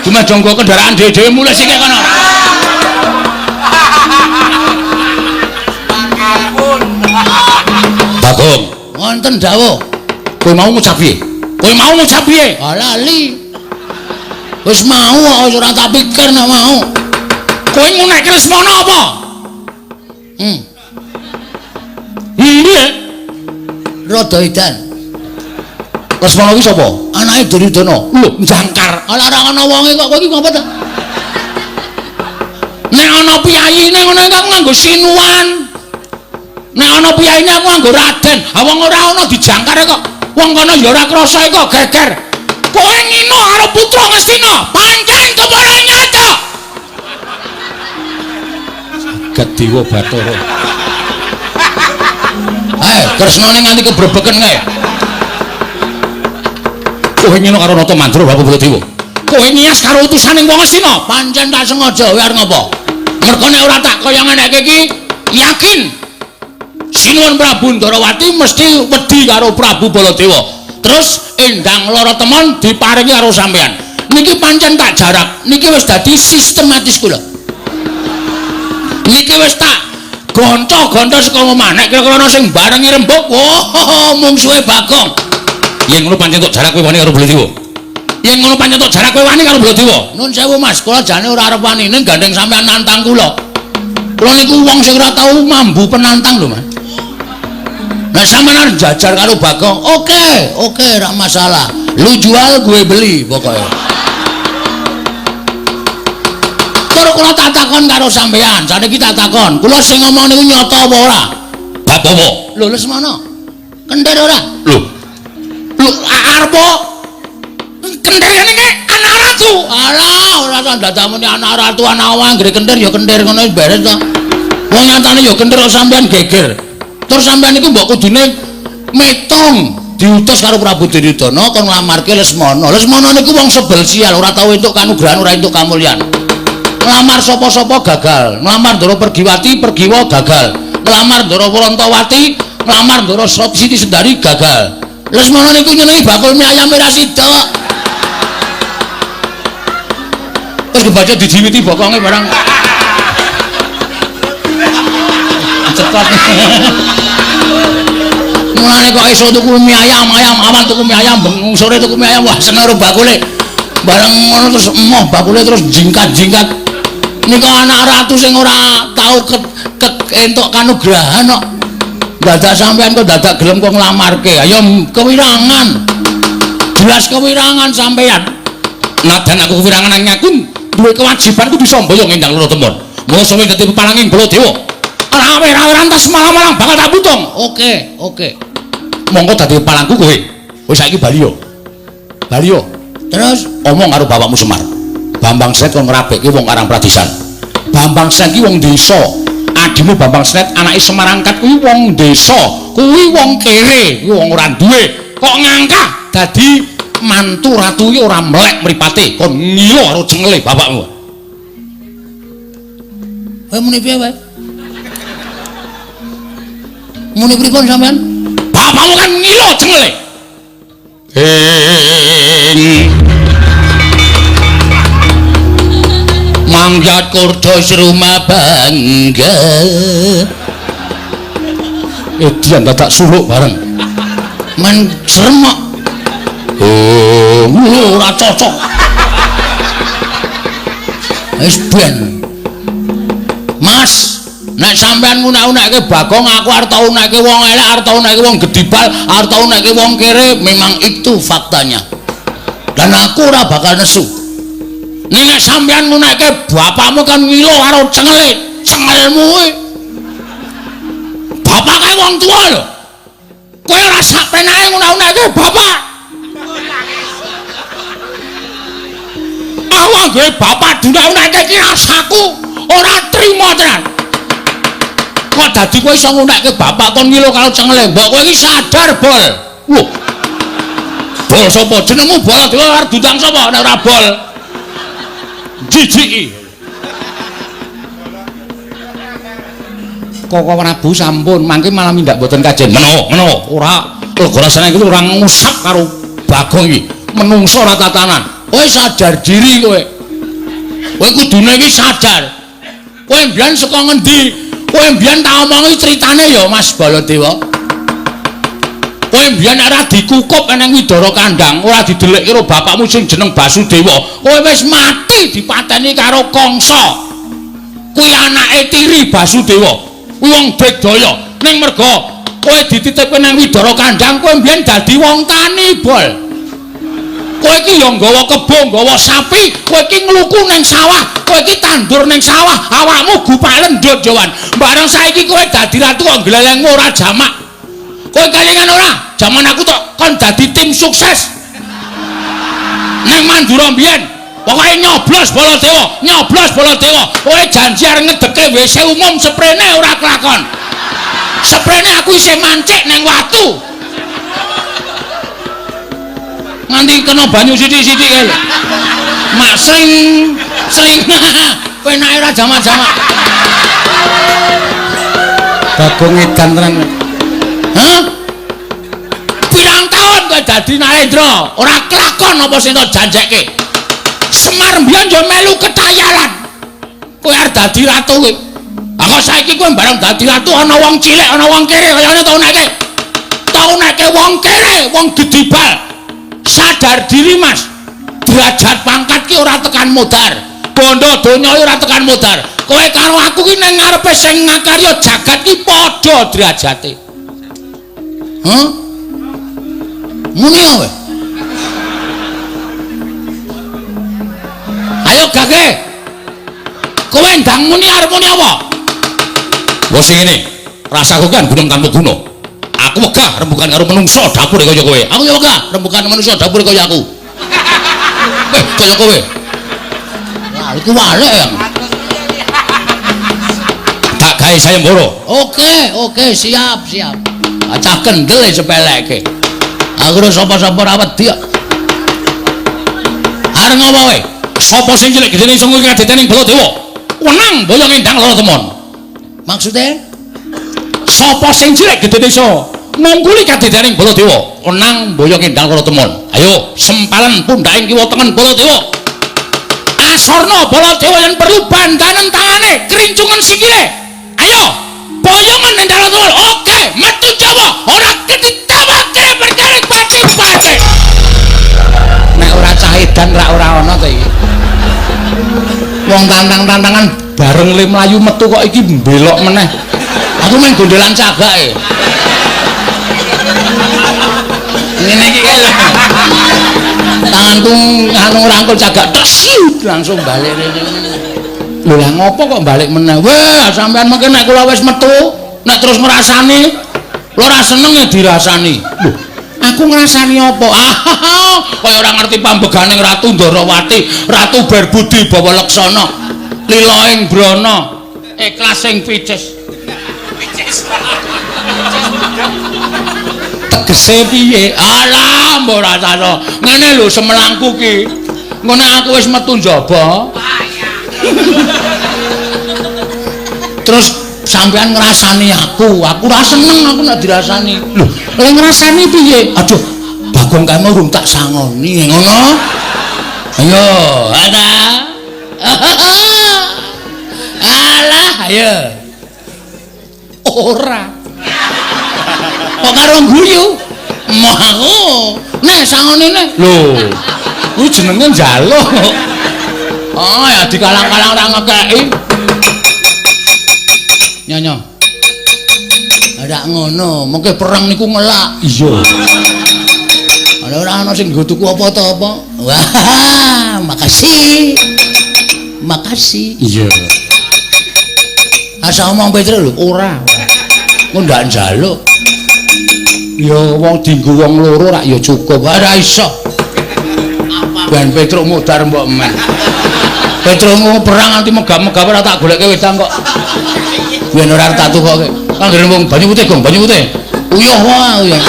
Dumeh jonggo kendaraan dhewe-dhewe mulih sik kono. Bagong. Wonten dawuh. Kowe mau ngucap piye? Kowe mau ngucap piye? Ah lali. Wis mau kok ora tak pikir nek mau. Kowe ngunekke Lesmana apa? Piye? Rada edan. Lesmana kuwi sapa? Anake Duryudana. Lho, jangkar. Ala ora ana wonge kok kowe iki ngopo ta? Nek ana piyayine ngono aku nganggo sinuwan. Nek ana piyayine aku nganggo raden. Ha wong ora ana dijangkar kok. Wong kono ya ora krasa kok geger. Kowe ngino karo putra Ngastina, pancen kepara nyata. Jagat Dewa Bathara. Kresnane nganti kebrebeken kae. Kowe ngino karo Nata Mandura Bapak Baladewa. Kowe ngias karo utusaning wong Ngastina, pancen tak sengaja kowe arep ngopo? Mergo nek ora tak kaya ngeneke iki, yakin Sinuwun Prabu Ndarawati mesti wedi karo Prabu Baladewa. Terus Endang Lara Temon diparingi karo sampeyan. Niki pancen tak jarak, niki wis dadi sistematis kula. Niki wis tak gonco-gonco saka omah. Nek kira-kira ana sing barengi rembug, oh mungsuhe Bagong. Yen ngono pancen tok jarak kowe wani karo Baladewa. Yen ngono pancen tok jarak kowe wani karo Baladewa. Nun sewu Mas, kula jane ora arep wani ning gandeng sampeyan nantang kula. Kula niku wong sing ora tau mambu penantang lho, Mas. Nek sampeyan arep jajar karo Bagong, oke, oke, ora masalah. Lu jual gue beli pokoknya. Tur kula tak takon karo sampeyan, saniki tak takon. Kula sing ngomong niku nyata apa ora? Bab apa? Lho Lesmana. Kentir ora? Lho. Lho arep kentir ngene iki anak ratu. Alah, ora usah ndadamune anak ratu, anak wong anggere kentir ya kentir ngono wis beres to. Wong nyatane ya kentir kok sampeyan geger. Terus sampeyan niku mbok kudune metung diutus karo Prabu Duryudana kon nglamarke Lesmana. Lesmana niku wong sebel sial, ora tau entuk kanugrahan, ora entuk kamulyan. Nglamar sapa-sapa gagal, nglamar Ndara Pergiwati, Pergiwa gagal. Nglamar Ndara Wrantawati, nglamar Ndara Siti Sendari gagal. Lesmana niku nyenengi bakul mie ayam ora sida. Terus kebaca dijiwiti bokonge barang. Cetot. Mulane kok iso tuku mie ayam, ayam awan tuku mie ayam, bengi sore tuku mie ayam, wah seneng karo bakule. Bareng ngono terus emoh bakule terus jingkat-jingkat. Nika anak ratu sing ora tau entuk kanugrahan kok. Dadak sampean kok dadak gelem kok nglamarke. Ayo kewirangan. Jelas kewirangan sampean. Nadan aku kewirangan nanging aku duwe kewajiban kudu bisa mboyong Endang Loro Temon. Mula suwe dadi pepalange Baladewa. Rawe-rawe rantas malang-malang bakal tak putung. Oke, oke. Monggo dadi pepalangku kowe. Wis saiki bali yo. Bali yo. Terus omong karo bapakmu Semar. Bambang Snet kon ngrabekke wong Karang Pradisan. Bambang Snet ki wong desa. Adimu Bambang Snet anake Semar angkat kuwi wong desa, kuwi wong kere, kuwi wong ora duwe. Kok ngangkah dadi mantu ratu ki ora melek mripate, kon ngilo karo cengele bapakmu. Kowe muni piye wae? Muni pripun sampean? Bapakmu kan ngilo cengele. Mangyat kurdos rumah bangga. Edian dadak suluk bareng. Men serem kok. Oh, ora cocok. Wis ben. Mas, nek sampean ngunak-unakke Bagong, aku arep tau unakke wong elek, arep tau unakke wong gedibal, arep tau unakke wong kere, memang itu faktanya. Dan aku ora bakal nesu. Nek sampean ngunakke bapakmu kan ngilo karo cengele, cengelmu kuwi. Bapak kae wong tuwa lho. Kowe ora sak penake ngunak-unakke bapak. Aku anggere bapak dunak-unake iki rasaku ora trima tenan. Kok dadi kowe iso ngunakke bapak kon ngilo karo cengele? Mbok kowe iki sadar, Bol. Wah. Bol sapa? Jenengmu Baladewa arep diundang sapa nek ora Bol? Jijiki. Koko Prabu sampun mangke malah mindak mboten kajen. Meno, meno, ora lega rasane iki ora ngusap karo Bagong iki. Menungso ora tatanan. Kowe sadar diri kowe. Kowe kudune iki sadar. Kowe mbiyen saka ngendi? Kowe mbiyen tak omongi critane ya Mas Baladewa. Kowe mbiyen ora dikukup nang Widara Kandang, ora didelikke karo bapakmu sing jeneng Basudewa. Kowe wis mati dipateni karo Kangsa. Kuwi anake tiri Basudewa. Kuwi wong digdaya. Ning merga kowe dititipke nang Widara Kandang, kowe mbiyen dadi wong tani, Bol. Kowe iki ya nggawa kebo, nggawa sapi, kowe iki ngluku nang sawah, kowe iki tandur nang sawah, awakmu gupak lendut Jawan. Bareng saiki kowe dadi ratu kok glelengmu ora jamak. Kowe kelingan ora? Jaman aku tok kon dadi tim sukses. Nang Mandura mbiyen, pokoke nyoblos Baladewa, nyoblos Baladewa. Kowe janji arep ngedeke WC umum seprene ora kelakon. Seprene aku isih mancik nang watu. Nganti kena banyu sithik-sithik kae lho. Mak sring sring penake ora jamak-jamak. Bagong edan tenan. Hah? Pirang taun kowe dadi Narendra, ora kelakon apa sing tok janjekke. Semar mbiyen yo melu ketayalan. Kowe arep dadi ratu kowe. Ah kok saiki kowe bareng dadi ratu ana wong cilik, ana wong kere kaya ngene tau neke. Tau neke wong kere, wong gedibal. Sadar diri Mas, derajat pangkat ki ora tekan modar, bondo donya ora tekan modar. Kowe karo aku ki nang ngarepe sing ngakarya jagat ki padha derajate. Hah? Muni kowe. Ayo gage. Kowe ndang muni arep muni apa? Wes sing ngene, rasaku kan gunung tanpa guna. Aku wegah rembukan karo menungso dapure kaya kowe. Aku ya wegah rembukan menungso dapure kaya aku. Kaya kowe. Wah, iku walek ya. Tak gawe sayembara. Oke, oke, siap, siap. Acah kendel sepeleke. Aku ora sapa-sapa ora wedi kok. Arep ngopo kowe? Sapa sing cilik gedene iso nguri kadetening Baladewa? Wenang boyong Endang Loro Temon. Maksude? Sapa sing cilik gedene iso ngungkuli kadedaning Baladewa? Wenang boyong Endang Loro Temon. Ayo sempalan pundhaking kiwa tengen Baladewa. Asorna Baladewa yen perlu bandanen tangane, krincungen sikile. Ayo, Boyongan ning dalan tunggal. Oke, metu Jawa ora ketitawake perkara pati-pati. Nek ora cah edan rak ora ana to iki. Wong tantang-tantangan bareng le mlayu metu kok iki mbelok meneh. Aku main gondelan cagake. Ngene iki kae lho. Tanganku anu rangkul cagak tersiut langsung balik rene. Lho lah ngopo kok balik meneh? Wah, sampean mengke nek kula wis metu, nek terus ngrasani, lho ora seneng ya dirasani. Lho, aku ngrasani apa? Ah, kaya ora ngerti pambeganing Ratu Ndorowati, Ratu Berbudi Bawa Leksana, lila ing brana, ikhlas ing picis. Tegese piye? Alah, mbok rasane. Ngene lho semelangku ki. Engko nek aku wis metu njaba. Terus sampean ngrasani aku, aku ora seneng aku nek dirasani. Lho, lha ngrasani piye? Aduh, Bagong kae mau urung tak sangoni, ngono. Ayo, ada. Alah, ayo. Ora. Kok karo guyu? Moh aku. Nek sangone nek. Lho, kuwi jenenge njaluk. Oh, ya dikalang-kalang ora ngekeki. Nyonya. Ora ngono, mengke perang niku ngelak. Iya. Ana ora ana sing nggo tuku apa ta apa. Wah, makasih. Makasih. Iya. Asa omong Petro lho, ora. Engko ndak njaluk. Ya wong dinggo wong loro rak ya cukup. Ora iso. Ben Petruk mudhar mbok men. Petrukmu perang nganti megap-megap ora tak goleke wedang kok. Yen ora tak tukoke. Anggere wong banyu putih, Gong, banyu putih. Uyuh wae uyuh.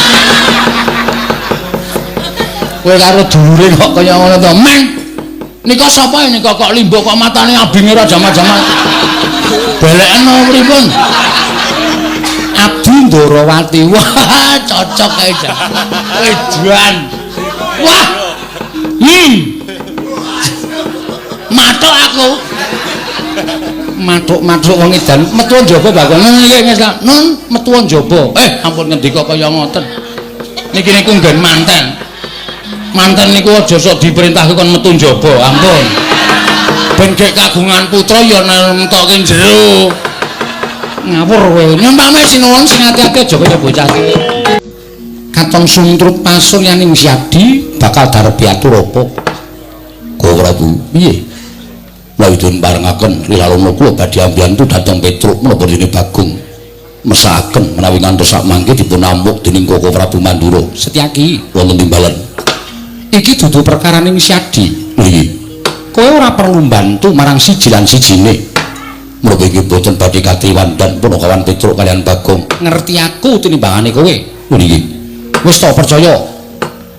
Kowe karo dulure kok kaya ngono to, men. Nika sapa nika kok limbo kok matane abinge ora jaman-jaman. Beleken pripun? Abdi Ndorowati. Wah, cocok kae jan. Wedan. Wah. Mathuk aku. Mathuk-mathuk wong edan metu njaba Bagong. Nggih, nggih, Nun metu njaba. Ampun ngendika kaya ngoten. Niki niku nggen manten. Manten niku aja sok diperintahke kon metu njaba, ampun. Ben gek kagungan putra ya nemtoke jero. Ngawur kowe. Nyumpame sinuwun sing ati-ati aja kaya bocah cilik. Katon suntrut pasuryaning Syadi bakal darep atur apa? Go Prabu, piye? Menawi dipun parengaken lilalana kula badhe ambiyantu dhateng Petruk menapa dene Bagong mesakaken menawi ngantos sak mangke dipun amuk dening Koko Prabu Mandura. Setyaki wonten timbalan. Iki dudu perkaraning Syadi. Lho iki. Kowe ora perlu mbantu marang siji lan sijine. Merga iki boten badhe katiwandan punakawan Petruk kalian Bagong. Ngerti aku tinimbangane kowe. Lho iki. Wis tak percaya.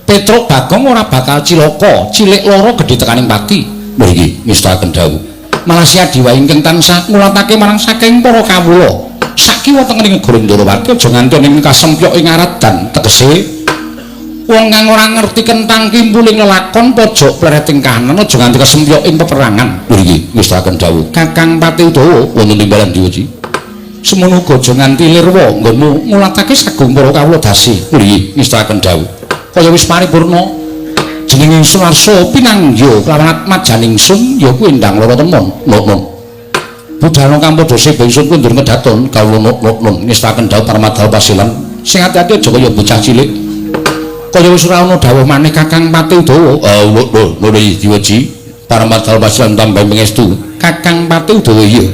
Petruk Bagong ora bakal cilaka, cilik lara gedhe tekaning pati. Lho iki ngestakaken dawuh. Malah Syadi wae ingkang tansah ngulatake marang saking para kawula. Sakiwa tengening negara Ndorowati aja nganti ing kasempyok ing aradan tegese wong kang ora ngerti kentang kimpuling lelakon pojok plereting kanan aja nganti kasempyok ing peperangan. Lho iki ngestakaken dawuh. Kakang Pati Udawa wonten timbalan diuji. Semono uga aja nganti lirwa nggonmu ngulatake sagung para kawula dasi. Lho iki ngestakaken dawuh. Kaya wis paripurna jenenge Sunarsa pinangya kelawan atmajaning sun ya kuwi endang lara temon. Nun. Budhana kang padha seba ingsun kundur ngedaton kawula nun ngestakaken dawuh Parmadal Pasilan. Sing ati-ati aja kaya bocah cilik. Kaya wis ora ana dawuh maneh Kakang Pati Udawa. Ah lho lho diweji Parmadal Pasilan tambah pangestu. Kakang Pati Udawa iya.